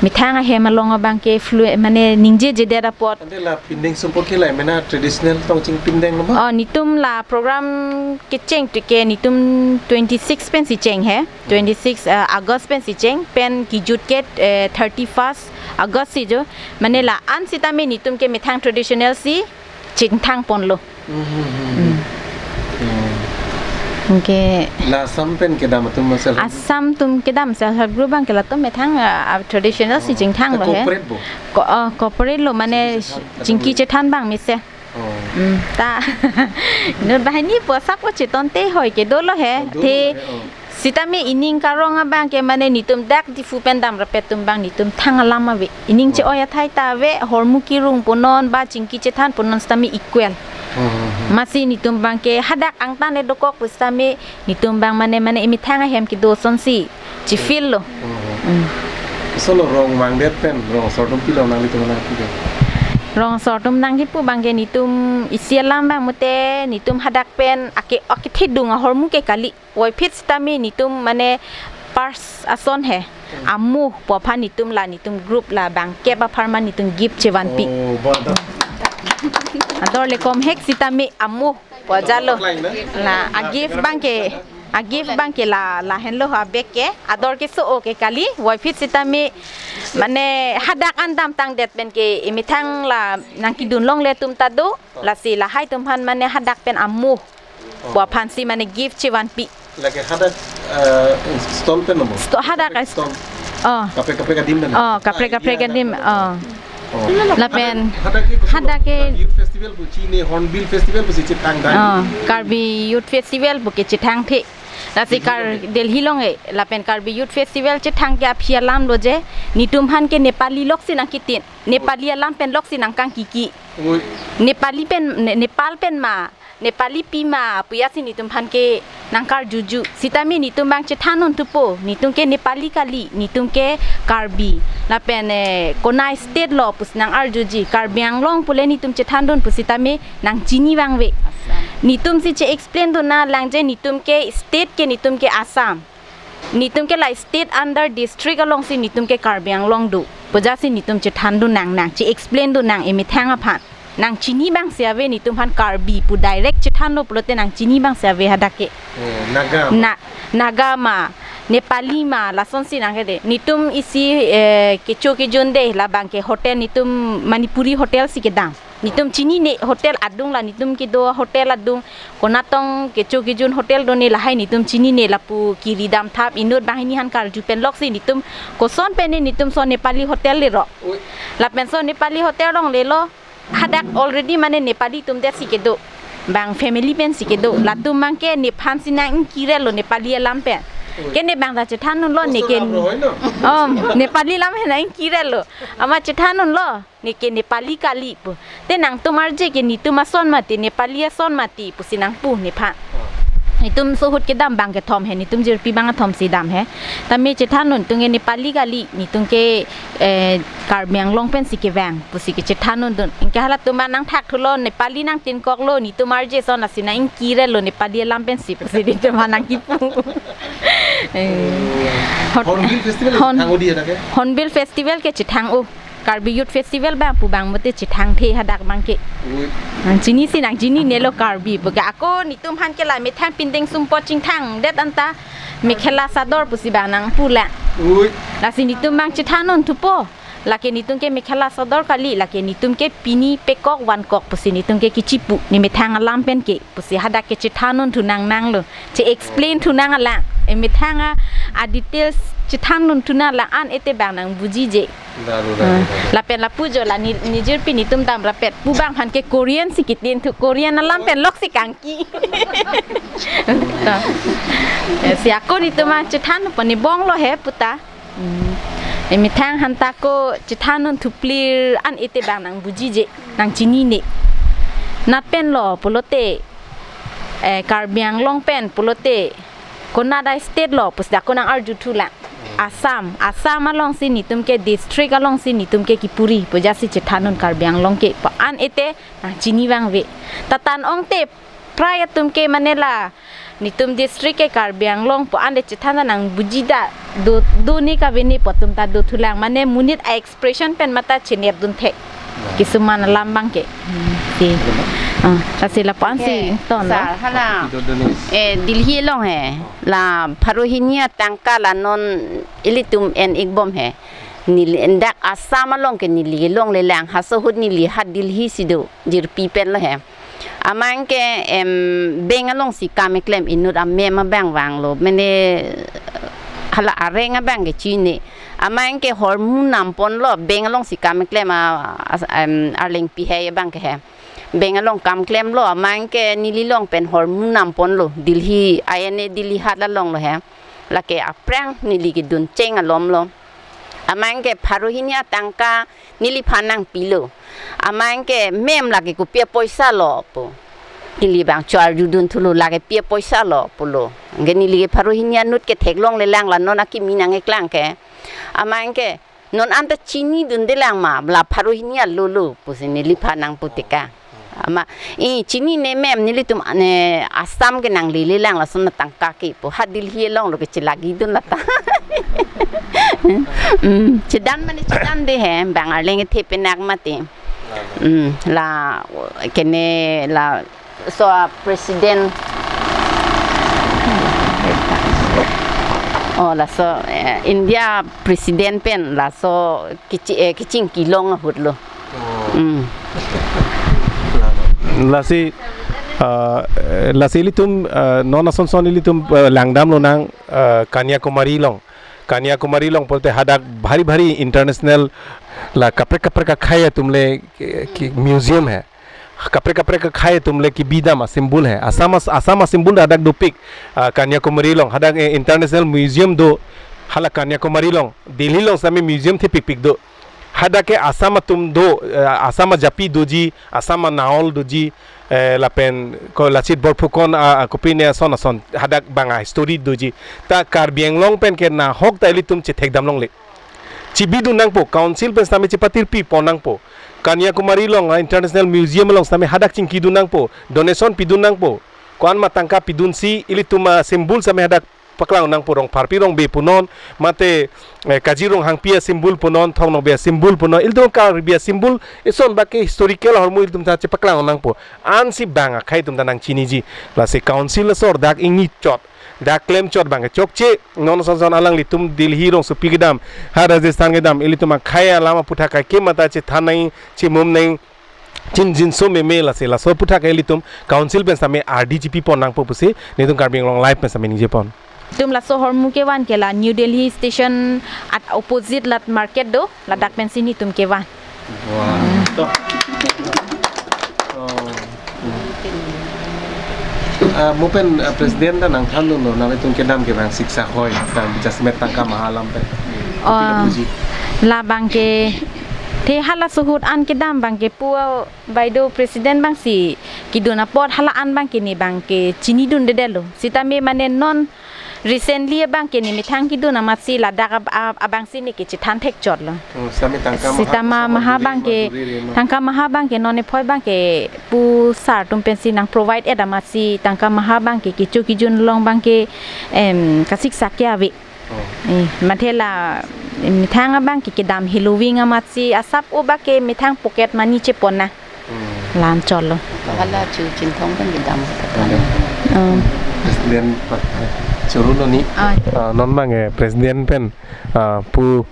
methang ahem along abang ke fluent mane ningjejedet apot. Ante la pindeng sumpot ke la mena traditional tong chingpindenglo ma? Oh, nelitum la program kecheng tu ke nelitum twenty-six pensi cheng he. Twenty-six, uh, August pensi cheng, pen kijut ke, uh, thirty-first August si jo. Mane la-an sitame nelitum ke methang traditional si chingthangponlo. Hmm, hmm, hmm, hmm. Hmm. Hmm. Ke la Assam pen kedam atum ma self help group? Assam atum kedam self help group abang ke latum methang, ah, ah, traditional si, oh, chingthanglo he. Corporate bo? Ko-, ah, corporate lo mane chingki chethan, chingki chethan abang mesen. Oh. Hmm, ta. Inut banghini pu asap ko chetonte hoi ke dolo he. Oh, dolo he, oh. Te sitame ining karong abang ke mane nelitum dak Diphu pen damrapet atum abang nelitum thang alam ave. Ining, oh, che-oi athai ta ave, hormu kirung punon ba chingki chethan punon sitame equal. Hmm, hmm, hmm. Amatsi nelitum abang ke hadak angtan le dokok pu sitame nelitum abang mane, mane emethang ahem kedo asonsi chifeel lo. Hmm. Hmm. Solo rong mangdet pen rong asor atum pilo nanglitum nangkipu? Rong asor atum nangkipu abang ke nelitum isi alam abang mate nelitum hadak pen ake, akethedung ahormu ke kali. Voiphit sitame nelitum mane purse ason he. Hmm. Amuh pu aphan nelitum la nelitum group la bangkep apharman nelitum gift chevanpi. Oh, bada. Ador le komhek sitame amuh pu ajatlo. Line na? La a-gift abang ke, a-gift abang ke la, lahenlo ha bag ke. Ador keso-o ke kali, voiphit sitame mane hadak an damtangdet pen ke emethang la nangkidun longle atum ta do, lasi lahai atum aphan mane hadak pen amuh pu aphansi mane gift chevanpi. Lake hadak, eh, stall pen lo mo? Sto-, hadak kaprek stall. Oh. Kaprek kaprek adim pen. Oh, kaprek kaprek adim. Oh. Oh. Lapen hadak, hadak ke koson, hadak ke Karbi Youth Festival pu chini, Hornbill Festival pusi chethang dai. Oh, Karbi Youth Festival pu ke chethangthe. Lasi Delhi Kar-, long he. Delhi long he. Lapen Karbi Youth Festival chethang ke aphi alam lo je. Nelitum aphan ke Nepali loksi nangkitin. Nepali alam pen loksi nangkangkiki. Oi. Nepali pen, Ne-, Nepal pen ma, Nepali pi ma, pu ya si nelitum aphan ke nangkarjuju. Sitame nelitum abang chethan unthupo, nelitum ke Nepali kali, nelitum ke Karbi. Lapen, eh, konai state lo pusi nangarjuji, Karbi Anglong pule nelitum chethandun pusitame nangchini vangve. Assam. Nelitum si che-explain dun nanglang je nelitum ke state ke nelitum ke Assam. Nelitum ke la state under district alongsi nelitum ke Karbi Anglong do. Pu ajatsi nelitum chethan dun nang, nang che-explain dun nang emethang aphan. Nangchini abang si ave nelitum aphan Karbi pu direct chethanlo pulote nangchini abang si ave hadak ke. Oh, Naga ma? Na-, Naga ma, Nepali ma, lasonsi nangkede. Nelitum isi, eh, kecho kejun de, labang ke hotel nelitum Manipuri hotel si kedam. Nelitum chinine hotel adung la nelitum kedo hotel adung. Konatong kecho kejun hotel done lahai nelitum chinine lapu kiri damthap inut banghini aphan karju pen loksi nelitum koson pen ne nelitum so Nepali hotel lero. Oi. Lapen so Nepali hotel longlelo. Hadak already mane Nepali atum det si kedo. Bang family pensi kedo. Latum abang ke nephan si nangkirelo Nepali alam pen. Oi. Ke ne bang ta chethan unlo ne. Koson ke lam ro hoi no? Om, Nepali alam he nangkirelo. Amat chethan unlo. Ne ke Nepali kali pu. Te nangtum arje ke netum ason mati, Nepali ason mati pusi nangpu nephan. Oh. Netum so ahut kedam bang kethom he, netum jirpi bang kethom si dam he. Tame chethan un tung ke Nepali kali, netum ke, eh, Karbi Anglong pensi kevang pusi ke chethan un dun. Anke halatum abang nangthakthulo, Nepali nangtinkoklo, netum arje ason lasi nangkirelo Nepali alam pensi pusi netum abang nangkipu. Eh. Hot-, Hornbill Festival Horn-, thang odi hadak ke? Hornbill Festival ke chethang o. Karbi Youth Festival abang pu abang mate chethangthe hadak abang ke. Ui. Nangchinisi nangchininelo Karbi. Pu ke ako netum aphan ke la methang pindeng sumpot chingthangdet anta mekhela sador pusi abang nangpu la. Ui. Lasi netum abang chethan unthupo. Lake netum ke mekhela sador kali, lake netum ke pini pekok vankok pusi netum ke kechipu. Ne methang alam pen ke. Pusi hadak ke chethan unthu nang nanglo. Che-explain thu nang alang. Emethang a, a-details chethan dun thu nang, la-an ete bang nang bujije. Lalu, lalu, ah, lalu. Lapen lapu jo la ni, nijirpi netum damrapet pu bang aphan ke Korean si kitin thu, Korean alam pen lok si kangki. To. Eh, si ako netum ma chethan pon ni bong lo he puta. Hmm. Eh, methang han ta ko chethan dun thuplir an ete bang nang bujije, nang chinine. Nat pen lo pulote, eh, Karbi Anglong pen pulote, konat a-state lo pusi ako nang arju thulang. Assam, Assam along si netum ke district along si netum ke kipuri pu jasi chethan dun Karbi Anglong ke pu an ete nang chini vangve. Tatan ong te prai atum ke mane la netum district ke Karbi Anglong pu an le chethan ta nang buji da do, do ni kave ni pu atum ta do thulang, mane monit a-expression pen mata chinep dun thek. Kisuman alam bang ke. Hmm, si. Ah, kasi lapu an si. Okay. Ton lo. Sir, hala. Ido Donis. Eh, Delhi along he. La pharo hini atangka la non ilitum en-ik bom he. Neli dak Assam along ke neli longle lang, ha ahut neli ha Delhi si do, jirpi pen lo he. Amat ke, em, bank along si kam keklem inut amem abang vanglo. Mane hala areng abang ke chini. Amat ke hormu nam pon lo, bank along si kam keklem a, as-, em, arleng pi he abang ke he. Bank along kam klem lo, amat ke neli long pen hormu nam pon lo. Delhi, I N A Delhi hat along lo he. Lake aphrang neli kedun cheng alom lo. Amat ke pharo hini atangka neliphan nangpi lo. Amat ke mem lake kopi apoisa lo pu. Neli bang charju dun thulo lake pi apoisa lo pulo. Anke neli ke pharo hini anut ke theklongle lang la non akimi nangkeklang ke. Amat ke non anta chini dunde lang ma la pharo hini alo lo pusi neliphan nangpu teka. Amat, eh, chinine mem, nelitum ne Assam ke nanglele lang lason atangka ke pu. Ha Delhi along lo ke chelagi dun lata. Hmm, chedan mane chedan de he, bang arleng the penak mati. Hmm, la kene laso a-president. Oh, laso, eh, India president pen laso kichi-, eh, kiching kelong ahut lo. Hmm. Lasi, ah, lasi ilitum, ah, non ason son ilitum, ah, langdam lonang, ah, Kanyakumari along. Kanyakumari along pulote hadak bhari bhari international la kaprek kaprek akhei atum le ki, ki museum he. Kaprek kaprek akhei atum le kebidam a-symbol he. Assam a, Assam a-symbol hadak dopik, ah, Kanyakumari along. Hadak, eh, international museum do hala Kanyakumari along. Delhi along sami museum thepikpik do. Hadak ke Assam atum do, eh, Assam ajapi doji, Assam anaol doji, eh, lapen ko Lachit Borphukan a, a, kopine ason ason hadak bang a-history doji. Ta Karbi Anglong pen ke nahok ta ilitum chethekdam longle. Chibidun nangpo, council pen sitame chepatirpi pon nangpo. Kanyakumari along, ah, International Museum along sitame hadak chingkidun nangpo, donation pidun nangpo. Ko-an ma tangka pidunsi ilitum a-symbol sitame hadak paklang nangpo, Rongpharpi Rongbe punon, mate, eh, Kaji Ronghangpi a-symbol punon, Thong Nokbe a-symbol punon, ilitum Karbi a-symbol, ison bak ke historical ahormu ilitum ta chepaklang nangpo. Ansi bang akhei atum ta nangchiniji. Lasi council asor dak ingni chot, dak klem chot bang ke chokche, non son son alanglitum Delhi rongsopi kedam, ha Rajasthan kedam, ilitum akhei alam aputhak kaikema ta chethan nang, chemum nang, chinjinso meme lasi, laso aputhak ilitum council pen sitame ardi chipi pon nangpo pusi, netum Karbi Anglong Live pen sitame ningje pon. Netum laso ahormu kevan ke la New Delhi station at opposite lat market do, ladak pensi netum kevan. Wah. Oh. Ah, mo pen, ah, president ta nangthandunlo, nanglitum kedam ke bang siksa hoi, bang jasemet tangka maha alam pen. Oh, kopi ta buji? La bang ke, te halaso ahut an kedam bang ke pu, ah, baideo president bangsi kedun apot hala an bang ke ne bang ke chinidundedetlo. Sitame mane non recently abang ke ne methang kedun amatsi ladak ab-, ab-, abangsi ne ke chethan thekchotlo. Oh, sitame tangka maha, sitame maha bang ke, tangka maha bang ke non ephoi bang ke pu sar atum pensi nang provide et amatsi tangka maha bang ke kecho kejun along bang ke, em, kasiksak ke ave. Oh. Eh, mate la, eh, methang abang ke kedam heloving amatsi asap o bang ke methang pocket money chepon na. Hmm. La-an chotlo. Hala chu Chinthong pen kedam. Hmm. Oh. President pa, choro lo ni. Ah. Ah, non bang, eh, president pen, ah, pu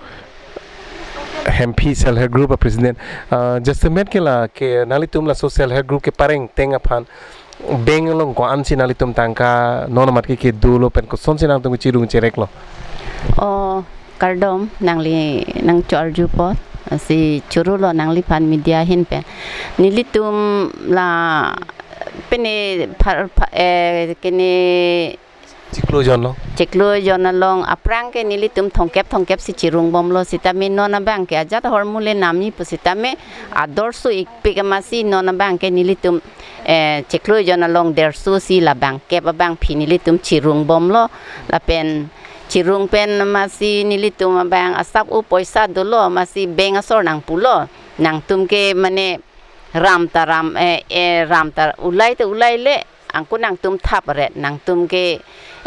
Hemphi Self Help Group a-president. Ah, jasemet ke la ke nanglitum laso self help group kepareng teng aphan bank along ko-ansi nanglitum tangka non amat ke kedolo pen kosonsi nangtum chirung chereklo? Oh, kardom, nangli nangcho-arju apot, si choro lo nangliphan media ahin pen. Nelitum la pine phar, pha-, eh, kene chiklo jon lo. Chiklo jon along aphrang ke nelitum thomkep thomkep si chirung bomlo sitame non abang ke ajat ahormu le namji pu sitame ador su ikpik amatsi non abang ke nelitum, eh, chiklo jon along dersu si la bangkep abangpi nelitum chirung bomlo lapen chirung pen amatsi nelitum abang asap u poisa dolo amatsi bank asor nangpulo nangtum ke mane ram ta ram, eh, eh, ram ta ulai ta ulai le angko nangtum thap ret nangtum ke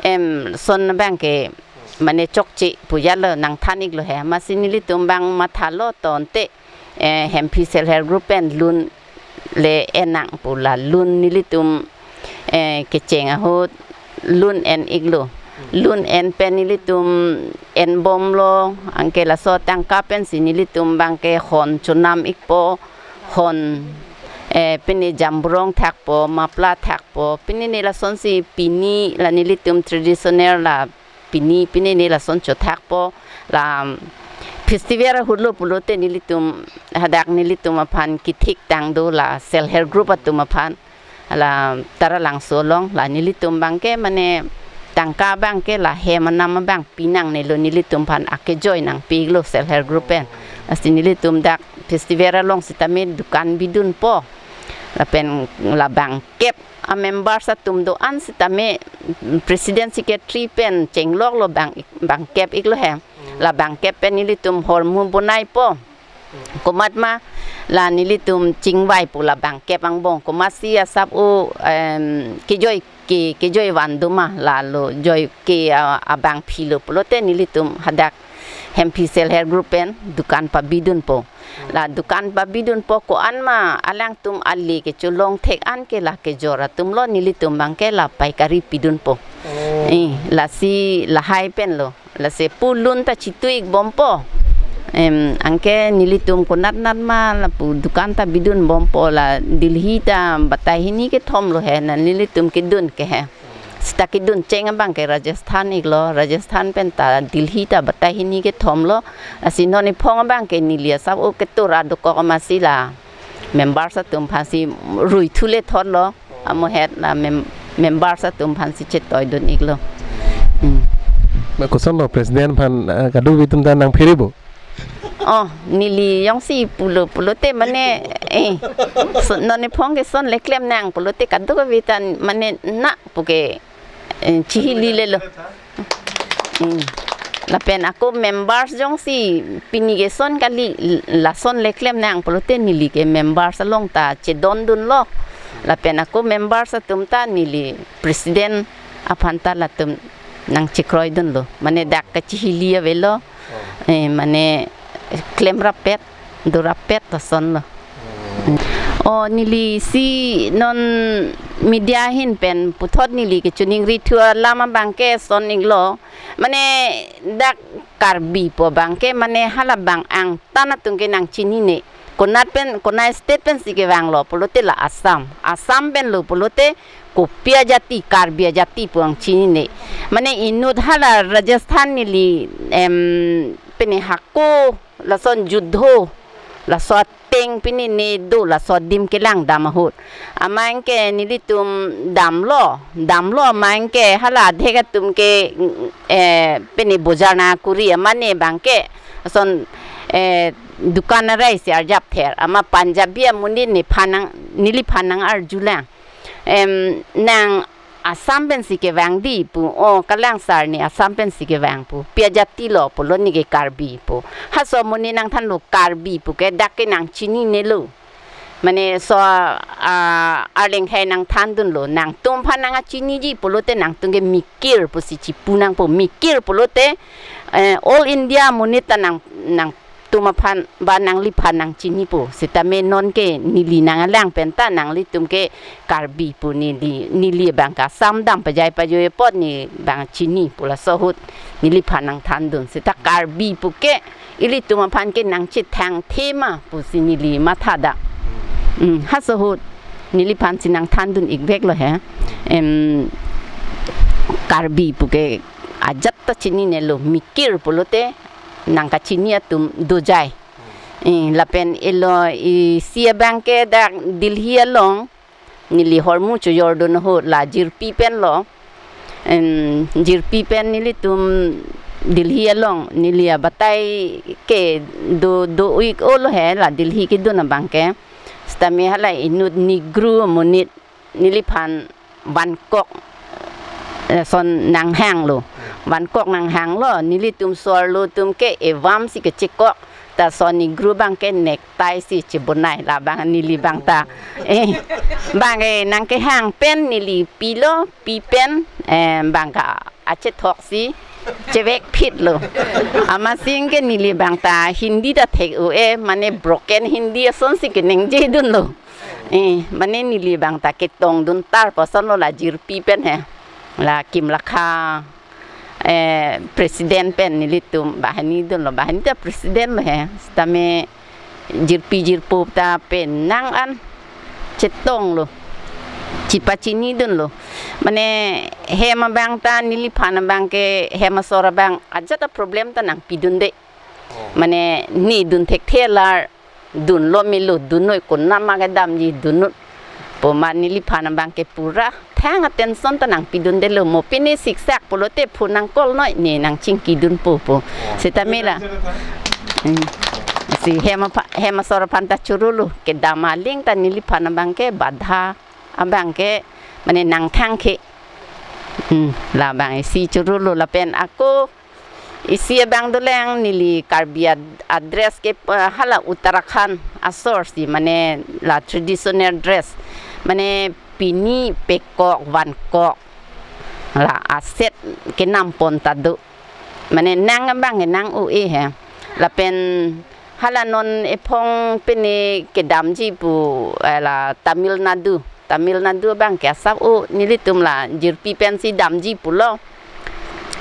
em son abang ke mane chokche pu jalo nangthan iklo he amatsi nelitum abang mathalo tonte, eh, Hemphi Self Help Group pen loan le en nang pu la loan nelitum, eh, kecheng ahut loan en iklo. Loan en pen nelitum en bomlo anke laso tangka pensi nelitum abang ke hon chonam ikpo, hon, eh, pine jambrong thakpo, mapla thakpo, pine ne lasonsi pini la nelitum traditional la pini pine ne lason chothakpo la festival ahut lo pulote nelitum hadak nelitum aphan kethik tang do la Self Help Group atum aphan la Taralangso along la nelitum abang ke mane tangka abang ke la hem anam abang pinangnelo nelitum aphan akejoi nangpi iklo Self Help Group pen. Lasi nelitum dak festival along sitame dukan bidunpo lapen la bangkep a members atum do-an sitame president secretary pen chenglok lo bang bangkep iklo he. La bangkep pen nelitum hormu bonaipo. Komat ma la nelitum chingvai pu la bangkep angbong komatsi asap u, em, kejoi ke kejoi van do ma la lo joi ke, ah, abangpi lo pulote nelitum hadak Hemphi Self Help Group pen dukan pabidunpo. La dukan pabidunpo ko-an ma alangtum ale kecholong thek an ke la kejor atum lo nelitum abang ke la paikari pidunpo. Oh. Eh, lasi lahai pen lo. Lasi pu loan ta chitu ik bompo. Em, anke nelitum konat nat ma lapu dukan ta bidun bompo la Delhi ta batai hini kethom lo he na nelitum kedun ke he. Seta kedun cheng abang ke Rajasthan iklo, Rajasthan pen ta Delhi ta batai hini kethom lo. Lasi non iphong abang ke neli asap u ketur adokok amatsi la members atum aphansi rui thule thot lo. Amo het la mem-, members atum aphansi chetoi dun iklo. Hmm. Ma koson lo president aphan, eh, kadokave atum ta nangphere bo? Oh, neli jongsi pulo pulote mane, eh, so, non iphong ke son le klem nang pulote kadokave ta mane na pu ke, eh, chihili lelo. Hmm. Lapen ako members jongsi pini ke son kali lason le klem nang pulote neli ke members along ta chedondunlo. Lapen ako members atum ta neli president aphan ta latum nangchekroidunlo. Mane dak kachihili avelo. Oh. Eh, mane klem rapet, do rapet lason lo. Oh, neli si non media ahin pen puthot neli kechoningri thu alam abang ke son iklo. Mane dak Karbi pu abang ke mane hala bang angtan atum ke nangchinine. Konat pen, konat state pensi kevang lo pulote la Assam. Assam pen lo pulote kopi ajati, Karbi ajati pu nangchinine. Mane inut hala Rajasthan neli, em, pine hako lason judho, laso ateng pine ne do laso adim kelang dam ahut. Amat anke nelitum damlo, damlo amat anke hala adhek atum ke, eh, pine bojar nangkuri amat ne abang ke son, eh, dukan arai si arjap ther. Amat Punjabi amonit nephan nang, neliphan nang-arjulang. Em, nang Assam pensi kevang di pu, oh, kalang sar ne Assam pensi kevang pu. Pi ajati lo pulo ne ke Karbi pu. Halaso amonit nangthanlo Karbi pu ke dak ke nangchininelo. Mane so, ah, arleng hai nangthandunlo. Nangtum aphan nangchiniji pulote nangtum ke mikir pusi chipu nangpo. Mikir pulote, eh, all India amonit ta nang, nang tum aphan ba nangliphan nangchinipo. Sitame non ke neli nanglang pen ta nanglitum ke Karbi pu neli, neli abang ke Assam dam pajai pajoi apot ne abang chini pu laso ahut neliphan nangthandun. Seta Karbi pu ke ilitum aphan ke nangchethang thema pusi neli matha da. Hmm, halaso ahut neliphansi nangthandun ikvek lo he. Em, Karbi pu ke ajat ta chininelo, mikir pulote nangkachini atum dojai. Eh, lapen elo isi abangke dak Delhi along, neli hormu chojordun ahut la jirpi penlo. Em, jirpi pen nelitum Delhi along neli abatai ke do do-ik-olo he la Delhi kedun abangke. Sitame hala inut Negro amonit neliphan vankok, eh, son nanghanglo. Vankok nanghanglo, nelitum so-arlo atum ke evam si kechekok, ta son Negro abangke necktie si chebonai, labang neli abang ta. Eh, bang, eh, nangkehang pen neli pilo, pi pen, eh, bang ka achethok si chevekphitlo. Amatsi ke neli abang ta Hindi ta thek-o-e, mane broken Hindi ason si keningjedunlo. Eh, mane neli abang ta ketongdun tarpo asonlo la jirpi pen he. La Kimlakha, eh, president pen nelitum banghini dunlo, banghini ta president lo he. Sitame jirpi jirpo ta penang an chetonglo. Chepachinidunlo. Mane hem abang ta neliphan abangke hem asor abang ajat a problem ta nangpidunde. Mane nidun thekthe alar dunlo melo, dunnoi konat ma kedamji dunnoi pu ma neliphan abangke pura thang a-tension ta nangpidundelo, mo pine siksak pulote phone nangcall noi, ne nangchingkidunpo pu. Sitame la. Hmm. Si hem apha-, hem asor aphan ta chorolo, kedam aling ta neliphan abangke badha abangke mane nangthangkhe. Hmm, labang isi chorolo lapen ako isi abang dolang neli Karbi ad-, a-dress ke, eh, hala Uttarakhand asor si mane la traditional dress. Mane pini pekok vankok la aset kenampon ta do. Mane nang abang nang-o-e he. Lapen hala non ephong pine kedamji pu, eh, la Tamil Nadu. Tamil Nadu abangke asap-o nelitum la jirpi pensi damji pulo.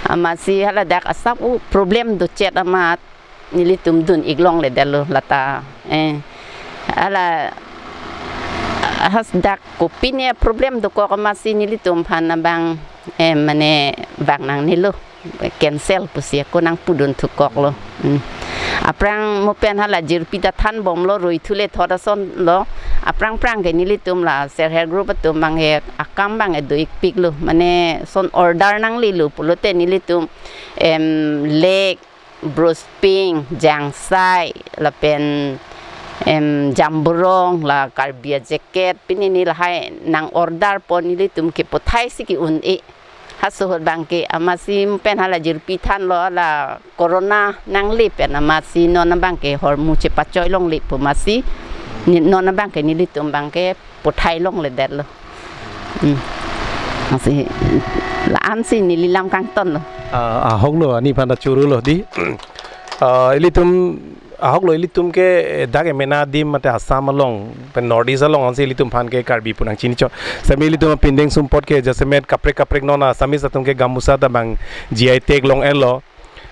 Amatsi hala dak asap-o problem dochet amat nelitum dun-ik longledetlo lata. Eh, hala has dak kopine problem dokok amatsi nelitum aphan abang, eh, mane bang nangnelo. Cancel pusi ako nangpudun thukoklo. Hmm. Aphrang mo pen hala jirpi ta thanbomlo, rui thule thot asonlo. Aphrang phrang ke nelitum la self help group atum abang he akam abang he do-ikpiklo. Mane son order nanglelo pulote nelitum, em, leg, bros ping, jangsai, lapen, em, jamborong, la Karbi a-jacket, pine ne lahai nang-order pon nelitum kepothai si ke-un-e. Halaso ahut abangke amatsi pen hala jirpi thanlo la corona nangle pen amatsi non abangke hormu chepachoi longle pu amatsi ne-, non abangke nelitum abangke pothai longledetlo. Hmm. Amatsi la-ansi neli lam kangtonlo. Ah, ahoklo, ani aphan ta chorolo dei. Ah, ilitum ahoklo, ilitum ke, eh, dak emena adim mate Assam along, pen North East along ansi ilitum aphan ke Karbi pu nangchinichot. Sitame ilitum pindeng sumpot ke jasemet kaprek kaprek non Assamese atum ke gamusa ta abang G I tag long-etlo.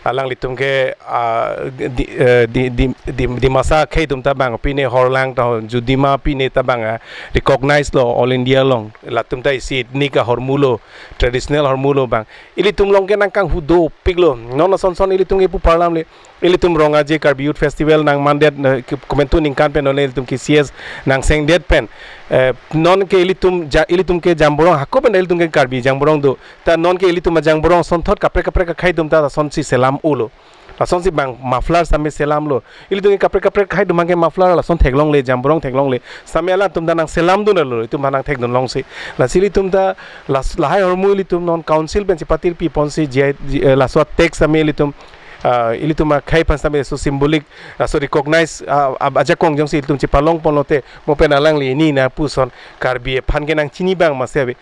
Alanglitum ke, ah, di, eh, di, di, di, Dimasa akhei atum ta abang pine horlang ta ho, Judima pine ta abang, ah, recognize lo all India along. Latum ta isi ethnic ahormu lo, traditional ahormu lo abang. Ilitum along ke nangkanghu dopiklo. Non ason son ilitum ke pu parlam le. Ilitum Rong Aje Karbi Youth Festival nangmandet, eh, ke-, komantu ningkan pen non ilitum ke C S nangsengdet pen. Eh, non ke ilitum ja-, ilitum ke jamborong hako pen ilitum ke Karbi jamborong do. Ta non ke ilitum ajamborong asonthot kaprek kaprek akhei atum ta lasonsi selam-olo. Lasonsi abang muffler sitame selamlo. Ilitum ke kaprek kaprek akhei atum abangke muffler lason theklongle, jamborong theklongle. Sitame alangtum ta nangselamdunlo, itum aphan nangthekdun longsi. Lasi ilitum ta las-, lahai ahormu ilitum non council pensi patirpi ponsi G I, G-, eh, laso tag sitame ilitum, ah, ilitum akhei aphan sitame laso symbolic, laso recognize, ah, ab-, ajakong jongsi ilitum chepalong ponlote, mo pen alangli ini na puson Karbi aphan ke nangchini abang masi ave.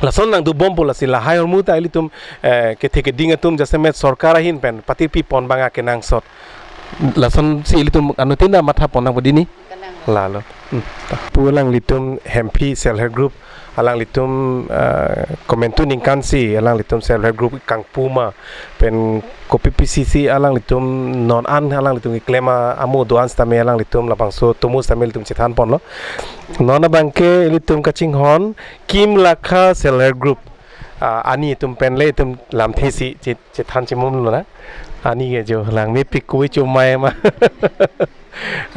Lason nangdobompo lasi lahai ahormu ta ilitum, eh, kethe keding atum jasemet sorkar ahin pen patirpi pon abang akenangsot. Lasonsi ilitum anuttin ta matha pon nangpo dei ni. Lalo. Hmm. Pu alanglitum Hemphi self help group, alanglitum, eh, komantu ningkan si alanglitum self help group kangpu ma pen kopi pisi si alanglitum non an alanglitum keklem a-amo do-an sitame alanglitum labangso tomo sitame ilitum chethan ponlo. Non abangke ilitum kachinghon Kimlakha self help group. ah, ani atum pen le itum lamthe si che-, chethan chimum lonang. Ani ke jo lang mepik kui chomai ma.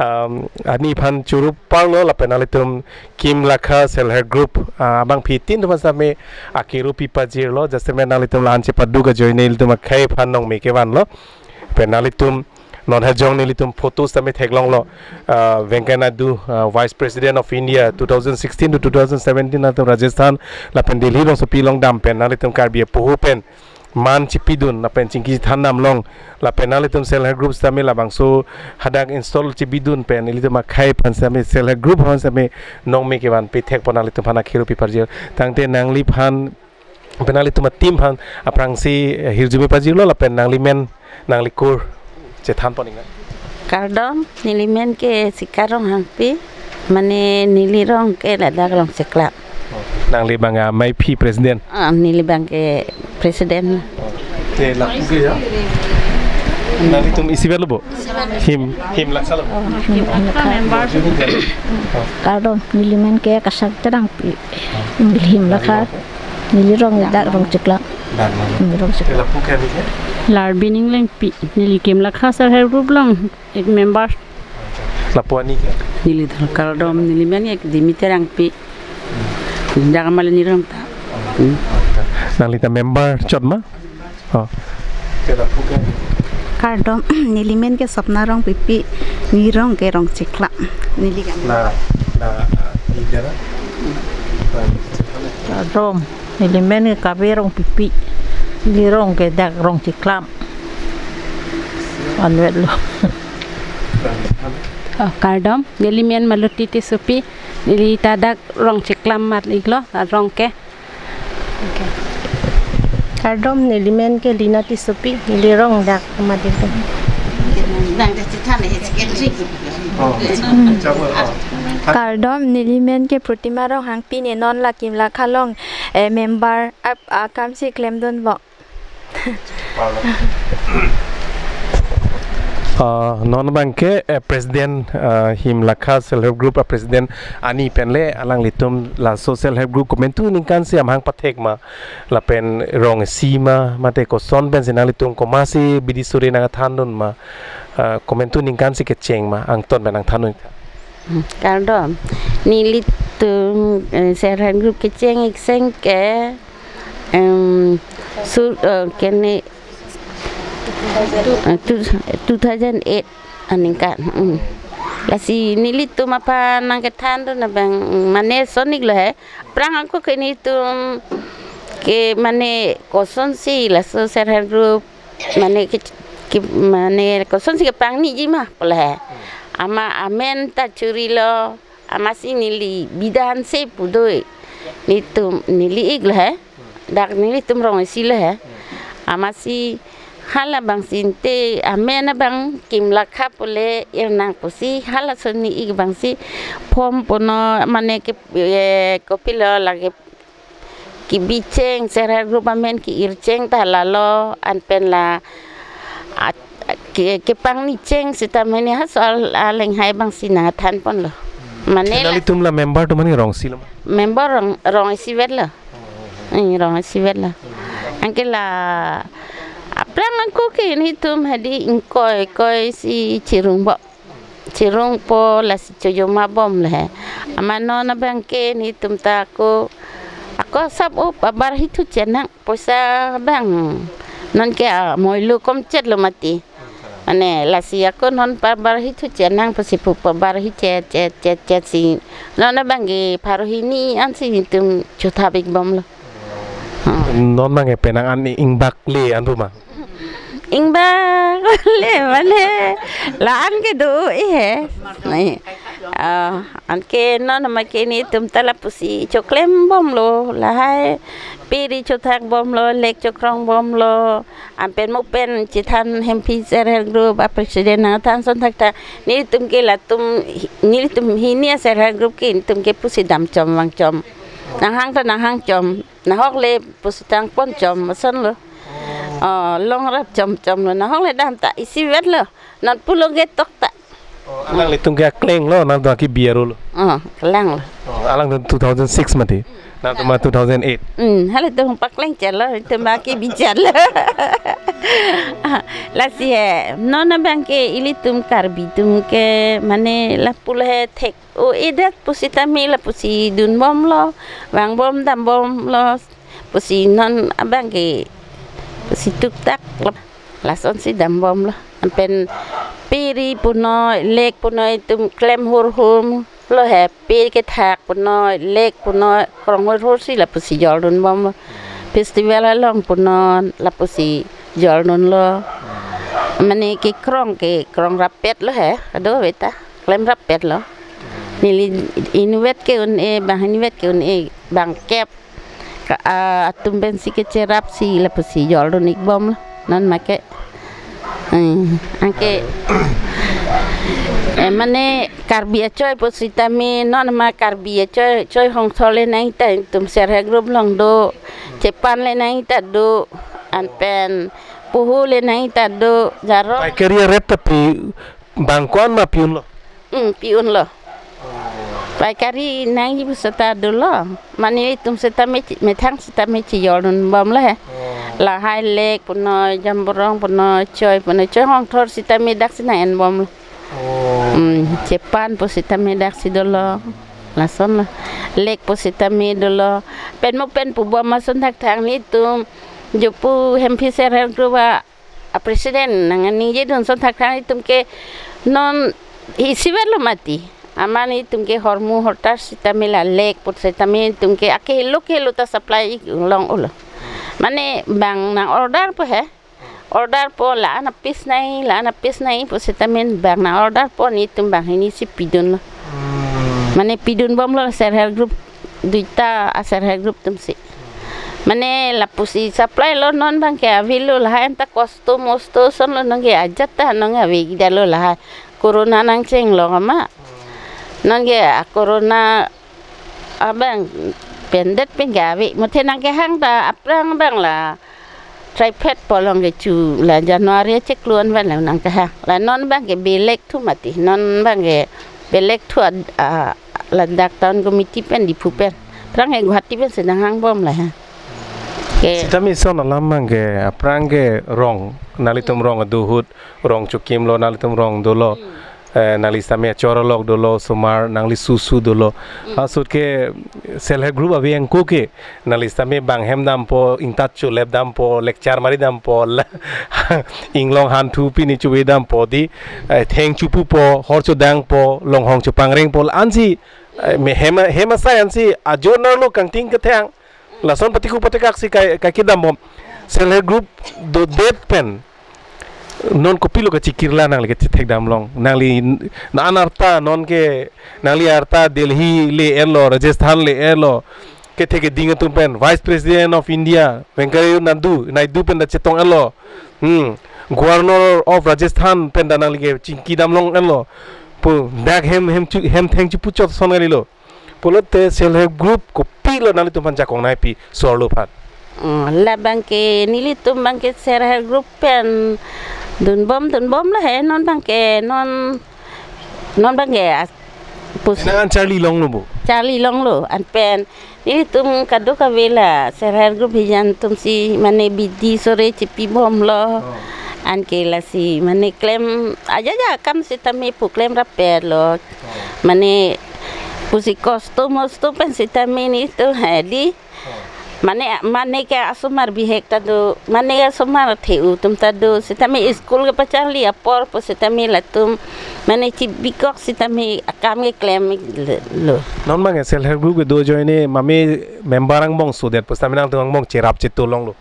Um, ani aphan choro parlo lapen nanglitum Kimlakha Self Help Group, ah, abangphi tin atum sitame akero pi pajirlo, jasemet nanglitum la-an chepaduk ajoine ilitum akhei aphan nongme kevanlo. Pen nanglitum non hajong nelitum photo sitame theklonglo, ah, Venkaiah Naidu, ah, Vice President of India two thousand sixteen to two thousand seventeen atum Rajasthan lapen Delhi along sopi longdam pen nanglitum Karbi apoho pen man chipidun lapen chingki than damlong lapen nanglitum Self Help Group sitame labangso hadak install chipidun pen ilitum akhei aphan sitame Self Help Group aphan sitame nongme kevan pithekpo, nanglitum aphan akero pi pajir. Tangte nangliphan pen nanglitum a-team aphan aphrangsi, eh, hirjume pajirlo lapen nanglimen nanglikur chethan pon ikna. Kardom, nelimen ke Sika Ronghangpi, mane neli rong ke ladak Rongcheklam. Nangli abang ameiphi president? Ah, neli abang ke president. Te lapu ke ya? Nanglitum isivet lo bo? Him, him laksa lo bo? Him, him laksa. Kardom, nelimen ke Kasak Terangpi. Him laksa. Neli rong dak Rongcheklam. Dan mana? Hmm, Rongcheklam. Te lapu ke ani ke? Larbi Ninglengpi, neli Kimlakha Self Help Group along ek member. Lapu ani ke? Neli dan kardom, nelimen ek Dimi Terangpi. Dak male neli rong ta. Hmm. Nangli ta member chot ma? Oh. Te lapu ke? Kardom, nelimen ke Sopna Rongpipi, neli rong ke Rongcheklam. Neli kan. La, la, di dera? Kardom, nelimen ke Kabe Rongpipi, neli rong ke dak Rongcheklam. Anwet lo. Oh, kardom, nelimen Maloti Tissopi, neli ta dak Rongcheklam mat iklo, rong ke. Kardom, nelimen ke Lina Tissopi, neli rong dak Madin. Kardom, nelimen ke Protima Ronghangpi, ne non la Kimlakha along, eh, member ap, akam si klemdun bok. Ah, non abang ke, eh, president, ah, Kimlakha Self Help Group a-president ani pen le alanglitum laso Self Help Group komantu ningkan si amahang pathek ma lapen rong isi ma mate koson pensi nanglitum komatsi bidi suri nangthandun ma, ah, komantu ningkan si kecheng ma angton pen nangthandun. Hmm, kardom. Nelitum, eh, Self Help Group kecheng ik seng ke, em, su, eh, kene, eh, two, two thousand eight aningkan. Hmm. Lasi nelitum aphan nangkethandun abang, hmm, mane sonik lo he. Aphrang ako ke nelitum ke mane kosonsi laso Self Help Group mane ke, ke mane kosonsi kepangniji ma pu le he. Ama amen ta chorilo, amatsi neli bida-an si pu do. Nelitum neli ik lo he. Dak nelitum rong isi lo he. Amatsi hala abang si ante amen abang Kimlakha pu le ir nang pusi halaso neli ik abang si form pono mane ke, eh, kopilo lake kebicheng Self Help Group amen ke-ircheng ta lalo, anpen la, a, ke, kepangnicheng seta mane halaso al-, alenghai abang si nangthan ponlo. Mane la nelitum la member atum mane rong isi lo ma? Member rong, rong isivet lo. Eh, rong isivet lo. Anke la aphrang ako ke nelitum hadi ingkoi koi si chirung bom. Chirungpo lasi chojoma bom le he. Amat non abang ke nelitum ta ako, ako sap o pabar hithu chenang poisa abang. Non ke amoilo komchet lo mati. Mane lasi ako non pabar hithu chenang pusi pu pabar hi chet chet chet chet si. Non abang ke pharo hini ansi nelitum chothap ik bomlo. Hmm. Non abang ke penang an ingbak le an pu ma? Ingbak le mane la-an ke do-i he. Nai. Ah, anke non ma ke nelitum ta lapusi choklem bomlo, lahai piri chothak bomlo, lek chokrong bomlo, anpen mo pen chethan Hemphi Self Help Group a-president nangthan ason thakta nelitum ke latum, nelitum hini a-Self Help Group ke nelitum ke pusi dam chom vang chom. Nanghang ta nanghang chom. Nahok le pusitang pon chom ason lo. Oh, longrap chom chom lo. Nahok le dam ta isivet lo. Non pulo gate tok ta. Alanglitum ke akleng lo, nangtum ke B R O lo. Oh, kelang lo. Oh, alangtum two thousand six mati. Nangtum ma two thousand eight. Hmm, halatum pakleng chalo, itum ma ke bichar lo. Lasi he, non abang ke ilitum Karbi atum ke mane lapu le he thek o-edet pusitame lapusi dunbom lo, vangbom dambom lo, pusi non abang ke pusi tuktak lo. Lasonsi dambom lo. Anpen pe ri punoi, lake punoi itum klem hurhum lo he, pe kethak punoi, lake punoi, krong hurhur si lapusi joldunbom lo. Festival along punoi, lapusi joldun lo. Mane kekrong kekrong rappet lo he, kado-kave ta, klem rappet lo. Neli inutvet ke un-e, bang inutvet ke un-e, bang kep. Ka, ah, atum pensi kecherap si lapusi joldun-ikbom lo. Non make. Eh, anke, eh, mane Karbi achoi pusitame, non ma Karbi achoi, choi hongthor le nangta itum self help group along do, chepan le nangta do, anpen puhu le nangta do, jaro. Paikari a-rate ta pi bang ko-an ma pi-un lo? Hmm, pi-un lo. Paikari nangji pusita dolo. Mane itum sitame chi-, methang sitame chijoldunbom lo he. Oh. Lahai lake punoi, jamborong punoi, choi punoi, choi hongthor sitame daksi nang-enbom lo. Oh. Hmm, chepan pusitame daksi dolo. Lason lo. Lake pusitame dolo. Pen mo pen pubom ason thakthak nelitum. Jopu Hemphi Self Help Group a a-president nang ningjedun ason thakthak itum ke non isivet lo mati. Amat itum ke hormu hortar sitame la lake pusitame itum ke akehelo kehelo ta supply-ik long ulo. Mane bang nang-order po he. Order po la-an a-piece nai, la-an a-piece nai pusitame bang nang-order po nelitum banghini si pidun lo. Hmm. Mane pidunbom lo self help group, duita a-self help group atum si. Mane lapusi supply lo, non abang ke avelo lahai anta kosto mosto ason lo, non ke ajat ta non ave kida lo lahai. Corona nangchenglong amat. Non ke a-corona abang pendet pen ke ave. Muthe nangkehang ta aphrang abang la try phet po along kecho la January chiklo anvan la nangkehang. La non abang ke belek thu mati. Non abang ke belek thu ad-, a, ladak town committee pen Diphu pen. Aphrang ke Guwahati pensi nanghangbom la ha. Ke. Sitame ison alam abang ke, aphrang ke rong, nanglitum rong do ahut, rong chokim lo, nanglitum rong dolo. Hmm. Eh, nangli sitame achor alok dolo, osomar, nangli susu dolo. Hmm. Ahut ke self help group ave angko ke, nangli sitame bang hem dampo, ingtat cholep dampo, lecture mari dampo, la, inglong hanthu pini chuve dampo di, eh, theng chupupo, hor chodangpo, longhong chopangrengpo, la-ansi, eh, me hem, hem asai ansi, ajo nar lo kangting kethang, lason patiku patikak si kai, kai kedambom. Self help group dodet pen. Non kopilo kachikirla nangli kachethekdam long. Nangli n-, na-an arta non ke nangli arta Delhi le-erlo, Rajasthan le-erlo. Kethe keding atum pen Vice President of India, Venkaiah Naidu, Naidu pen ta chetong-erlo. Hmm. Governor of Rajasthan pen ta nangli kechingkidam long-erlo. Pu dak hem, hem chu-, hem theng chupu chot ason kalilo. Pulote self help group kopilo nanglitum aphan jakong nangpi sorlo aphan? Mm, labang ke nelitum abang ke self help group pen dunbom dunbom lo he, non abang ke non, non abang ke as-, pus- Ena an charli longlo bo? Charli longlo, anpen nelitum kadokave la self help group hijan atum si mane bidi sore chipibomlo. Oh. Anke lasi mane klem aja aja akam sitame pu klem rappetlo. Mane pusi kosto mosto pen sitame nelitum hedi. Mane, mane ke asomar bihek ta do, mane asomar the-u atum ta do, sitame school kepacharli apor pu sitame latum, mane chibikok sitame akam keklem lo. Non abang self help group kedo ajoine mame member angbong sodet pu sitame nangtum angbong cherap chetu longlo.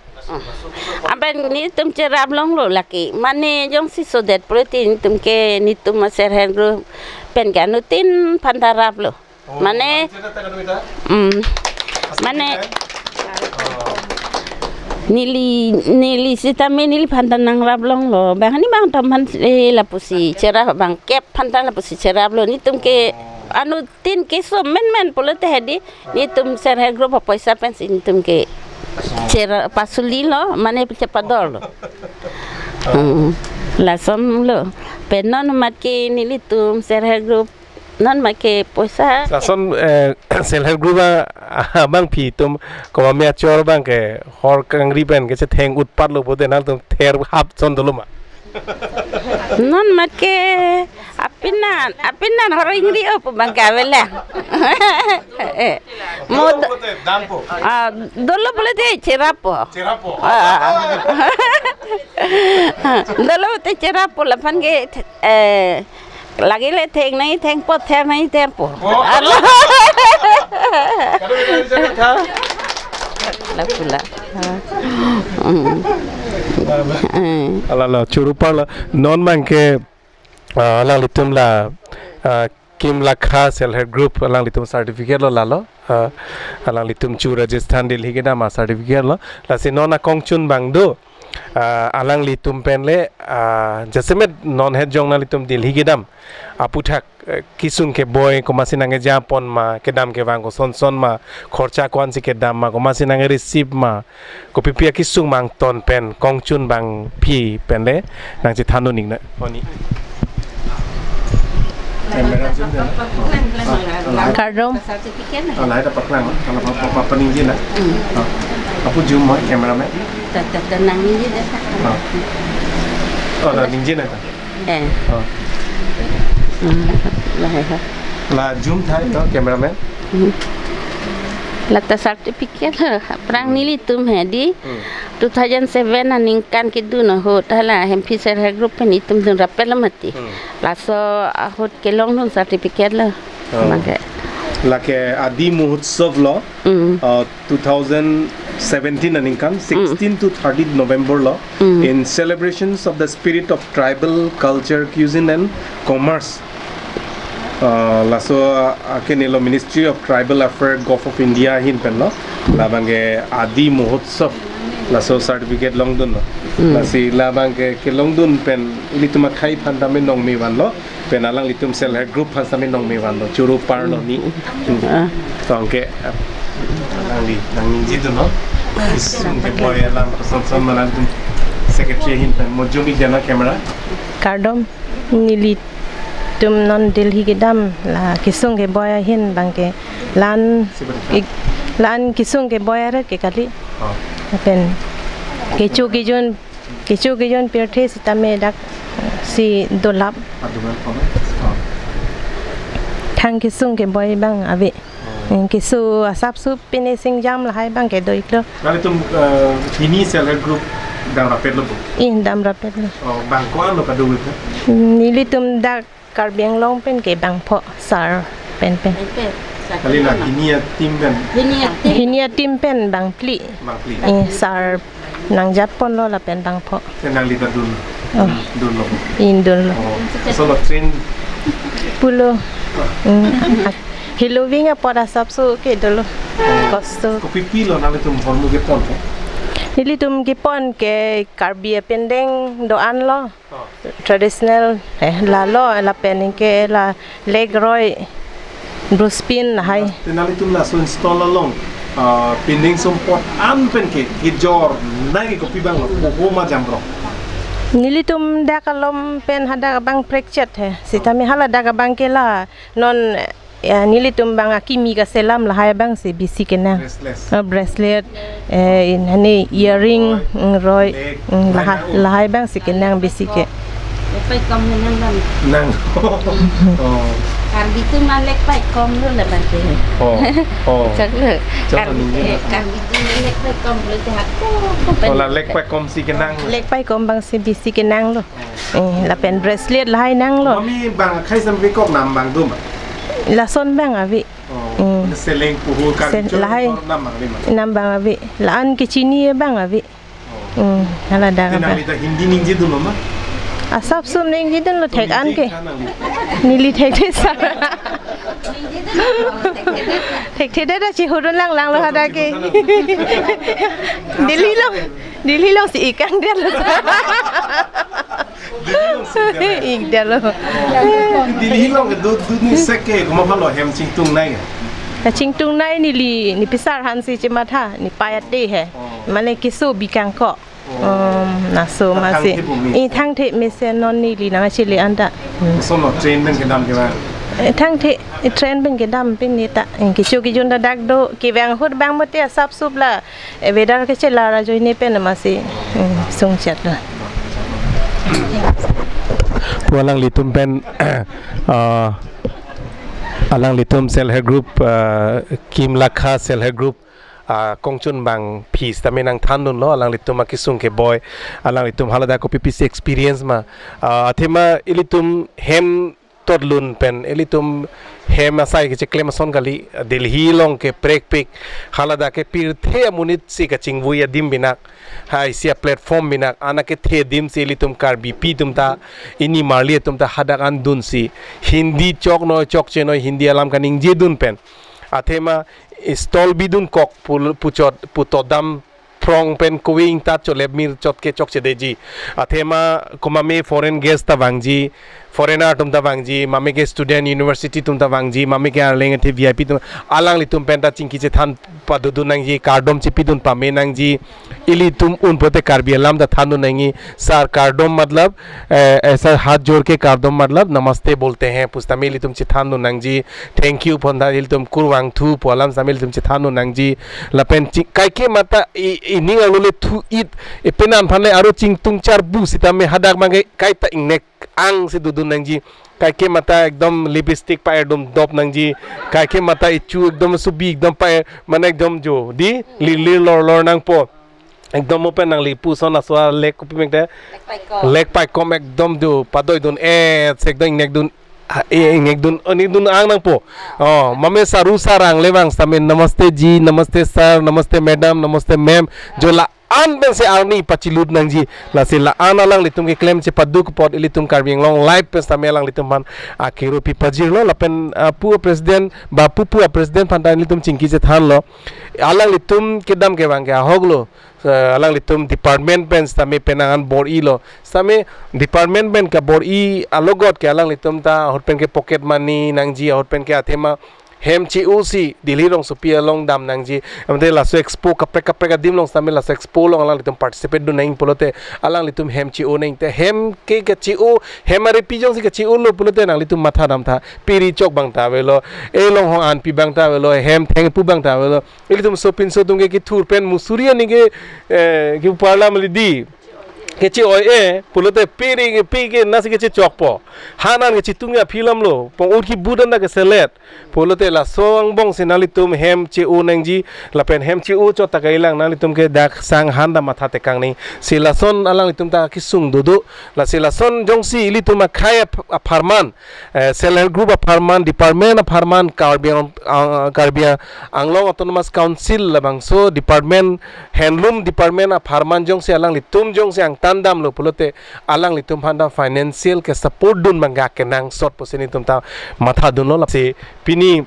Anpen nelitum cherap longlo lake. Mane jongsi sodet pulote nelitum ke nelitum a-self help group pen ke anuttin aphan ta raplo. Oh, mane, mane, mm, mane, oh, neli, neli sitame neliphan ta nangrap longlo. Bang hani bang tom aphan, eh, lapusi cherap, bang kep aphan ta lapusi cheraplo. Nelitum ke, oh, anuttin keso menmen pulote hedi. Nelitum self help group apoisa pensi nelitum ke cher-, pasulilo, mane chepadorlo. Hmm. Lasonlo. Pen non mat ke nelitum self help group, non mat ke poisa. Lason, eh, self help group a, abangpi atum komat achor abang ke hor kangri pen kechetheng utpat lo pute nangtum ther hap son dolo ma? Non mat ke apinan, apinan hor ingri o pu abang ke avelang. Mo dolo pulote dampo. Ah, dolo pulote cherapo. Cherapo. Ah. Dolo pulote cherapo lapen ke, eh, lake le theng nangji thengpo, ther nangji therpo. Oh. Alo. Kado kado jaga tha. La pula. Hmm. Eh. Ala la churu parlo non abang ke, ah, alanglitum la, ah, Kim Lakha Self Help Group alanglitum certificate lo lalo. Ah, alanglitum chu Rajasthan Delhi kedam a certificate lo. Lasi non akongchun abang do. Ah, alanglitum pen le, ah, jasemet non het jong nanglitum Delhi kedam aputhak, eh, kesung keboi komatsi nangkejapon ma, kedam kevang koson son ma, khorcha ko-ansi kedam ma, komatsi nangke-receive ma, kopipi akesung ma angton pen kongchun abangpi pen le nangchethan un-ik na. Oni. Camera zoom dei na. Kardom. Ah, lahai ta paklang, ah. Kalau apa, apa, apa ningje na. Hmm. Ah. Apo zoom ma, cameraman. Ta, ta, ta, nangji dei ta. Ah. Oh, ta ningje na ta. Eh. Ah. Hmm. Lahai ha. La zoom tha, no, cameraman. Hmm. La ta certificate ha, aphrang nelitum he dei. Hmm. Two thousand seven aningkan kedun ahut hala Hemphi Self Help Group pen itum dun rapet lo mati. Hmm. Laso ahut kelongdun certificate lo. Oh. Abang ke. Lake Adi Mahotsav lo. Mm. Uh, two thousand seventeen aningkan, Mm. sixteen to thirty November lo. Mm. In celebrations of the spirit of tribal culture, cuisine and commerce. Uh, laso, uh, akenelo Ministry of Tribal Affairs, Govt of India ahin pen lo. Labang ke Adi Mahotsav. Laso certificate longdun lo. Mm. Lasi labang ke kelongdun pen ilitum akhei aphan tame nongme vanlo. Pen alanglitum self help group aphan tame nongme vanlo, churu parlo ni. Ah. Tangke, ah, alangli, nangningjedun lo. Kesung keboi alam koson son ma nangtum secretary ahin pen mo zoom-ik dei na camera. Kardom, nelitum non Delhi kedam la kesung keboi ahin abang ke la-an Siapa dekat? ik, la-an kesung keboi aret ke kali. Oh. Pen kecho kejun Kecho kejun pirthe sitame dak si dolap. Aduman koma. Oh. Thang kesung keboi abang ave. Oh. Hmm, keso asapso pine singjam lahai abang ke do-iklo. Nanglitum, eh, hini self help group dam rapet lo bo? Ih, dam rapet lo. Oh, bang ko-an lo kadokave? Nelitum dak Karbi Anglong pen ke bangpho, sar pen pen. Pen pen. Kali la hini a-team pen. Hini a-team. Hini a-team pen bangphli. Bangphli. Eh, sar nangjapon lo lapen bangpho. Te nangli ta dun. Oh. Dunlo. In dunlo. Oh. Solo train. Pulo. Hmm. Heloving apot asapso ke dolo. Oh. Kosto. Kopipi lo nanglitum hormu kepon ke? Nelitum kepon ke Karbi apindeng do-an lo. Oh. Traditional, eh, lalo, lapen ke la leg roi, brush pin lahai. Te nanglitum laso install along, ah, pindeng sumpot an pen ke, kejor nai ke kopi abang lo, boho ma jamrong. Nelitum dak alom pen hadak abang prekchet he. Sitame hala dak abang ke la non, ya, nelitum abang akimi kaselam lahai abang si bisi kenang. Bracelets. Oh, bracelet, eh, in hani earring, Roi. Mm, roi, Leg. Mm, lahai, Lahai nang. Lahai abang si kenang bisi ke. Leg pai kom he nang bang. Nang. Oh. Karbi atum ma leg pai kom lo la bang ke. Oh. Oh. Chak lo. Chak lo Karbi, ningje eh, na. Karbi atum leg pai kom lo te hak ko, ko pen. Oh, la leg pai kom si kenang. Leg pai kom abang si bisi kenang lo. Eh, lapen bracelet lahai nanglo. Mami bang akhei sampe kok nam abang do ma? Lason abang ave. Oh, Mm. Seleng puhu kari Sel-, chor lahai. Chor nam abang ave ma? Nam abang ave. La-an kechini abang ave. Oh. Mm, hala dak Te abang. Nangli ta Hindi ningjedun lo ma? Asapso ningjedun lo thek an ke. Hindi kha nangli? Neli thekthe sar. Thekthe dei ta chihurun lang lang lo hadak ke. Ningjedun lo. Delhi lo. Delhi along si ik-ang detlo. Delhi along si ik-ang detlo. Ik detlo. Oh. Delhi along ke do, do ni sek ke, komat aphan lo hem chingtung nai ke? Kachingtung nai neli, ne pisar aphan si chematha, ne payat dei he. Oh. Mane keso bikang ko. Um, laso masi. Thangthip bumi. I thangthip mesen non neli nangchele anta. Hmm. Sono train pen kedam ke ba? Eh, thangthip, eh, train pen kedam pini ta. Eh, kecho kejun ta dak do, kevang ahut bang mate asap sup la. Eh, weather ke chelar ajoine pen masi. Hmm, sungchet lo. Pu alanglitum pen, ah, alanglitum self help group, ah, Kimlakha self help group, ah, kongchun bang phis tame nangthandunlo, alanglitum akesung keboi, alanglitum haladak kopi pisi experience ma, ah, athema ilitum hem totlun pen, ilitum hem asai kecheklem ason kali, Delhi along ke prekpik, haladak ke pirthe amonit si kachingvui adim binak, hai si a platform binak, anak kethe adim si ilitum Karbipi atum ta, ini marli atum ta hadak an dunsi, Hindi choknoi chokchenoi, Hindi alam kaningje dun pen. Athema stall bidun kok pu, puchot, putodam phrong pen kove ingtat cholep mir chot ke chokchedetji. Athema komat me foreign guest ta vangji, foreigner atum ta vangji, mame ke student university atum ta vangji, mame ke arleng athe V I P atum, alanglitum pen ta chingki chethan padodun nangji, kardom chipidun pame nangji, ilitum un pulote Karbi alam ta thandun nangji, sir kardom matlab, eh, eh, sir hath jor ke kardom matlab namaste bolte hain pu sitame ilitum chethandun nangji, thank you pu sitame ilitum kurvangthu pu alam sitame ilitum chethandun nangji, lapen chi-, kaike mata i, ining alole thu it, ipenan phanle aro chingtung charbu sitame hadak mangke kaita ingnek ang si dodun nangji, kaike mata ekdom lipstick pa-erdum dop nangji, kaike mata ichu ekdom subi ekdom pa-er, mane ekdom jo, di, lir lir lor lor nangpo. Ekdom open nangli puson aswa lek kopi mengte. Lek paikom. Lek paikom ekdom jo, padoidun, eh, se ekdom ingnekdun, ah, eh, ingnekdun, oh, ingnekdun ang nangpo. Oh, mame saru sarang le vang sitame, "Namaste ji, namaste sir, namaste madam, namaste ma'am." Jo la-an pensi arni pachilut nangji. Lasi la-an alanglitum keklem chepaduk apot ilitum Karbi Anglong Live pen sitame alanglitum aphan akero pipajirlo, lapen, ah, pu president, ba pu pu a president aphan ta ilitum chingki chethanlo. Alanglitum kedam kevang ke ahok lo. Eh, alanglitum department pen sitame penang an bor-ilo. Sitame department pen kabor-i alogot ke alanglitum ta ahut pen ke pocket money nangji, ahut pen ke athema hem che-o si Delhi rongsopi along dam nangji. Amte laso expo kaprek kaprek adim along sitame laso expo along alanglitum participate dun nang pulote alanglitum hem che-o nang te hem ke kache-o, hem arepi jongsi kache-o lo pulote nanglitum matha damtha, piri chok bang ta avelo, e longhong anpi bang ta avelo, hem thengpu bang ta avelo. Ilitum sopinso atum ke kethur pen musuri ani ke, eh, ke parla mali di. Keche-oi e, pulote piri ke pi ke nasi kechechokpo. Han an kechetung ya philam lo, pong-ut kibut an ta keselet. Pulote laso angbong si nanglitum hem che-o nangji, lapen hem che-o chot ta kailang nanglitum ke dak sang han ta matha tekang ni. Si lason alanglitum ta kesung dodo, lasi lason jongsi ilitum akhei ap-, apharman, eh, self help group apharman, department apharman, Karbi Ang-, ah, Karbi Anglong Autonomous Council labangso department, handloom department apharman jongsi alanglitum jongsi angtan damlo pulote alanglitum aphan ta financial ke support dun bangga kenangsot pusi nelitum ta matha dunlo, lasi pini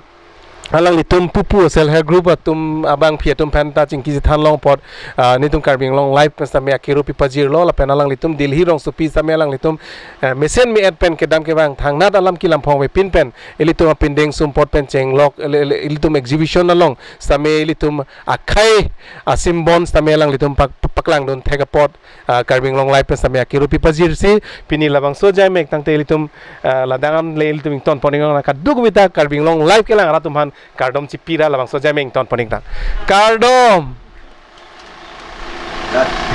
alanglitum pupu self help group atum abangpi atum aphan ta chingki chethan long apot, ah, nelitum Karbi Anglong Live pen sitame akero pipajirlo, lapen alanglitum Delhi rongsopi sitame alanglitum, eh, mesen me-et pen kedam kevang thangnat alam kelam phong avepin pen ilitum apindeng sumpot pen chenglok, ili-, ili-, ilitum exhibition along sitame ilitum akhei asimbon sitame alanglitum pak-, paklangdun thek apot, ah, Karbi Anglong Live pen sitame akero pipajirsi pini labangso ajaimek tangte ilitum, ah, ladak an le ilitum ingtonpon iknang, kadokave ta Karbi Anglong Live kelang rat atum aphan kardom chipi ra labangso ajaimek ingtonpon iknang. Kardom.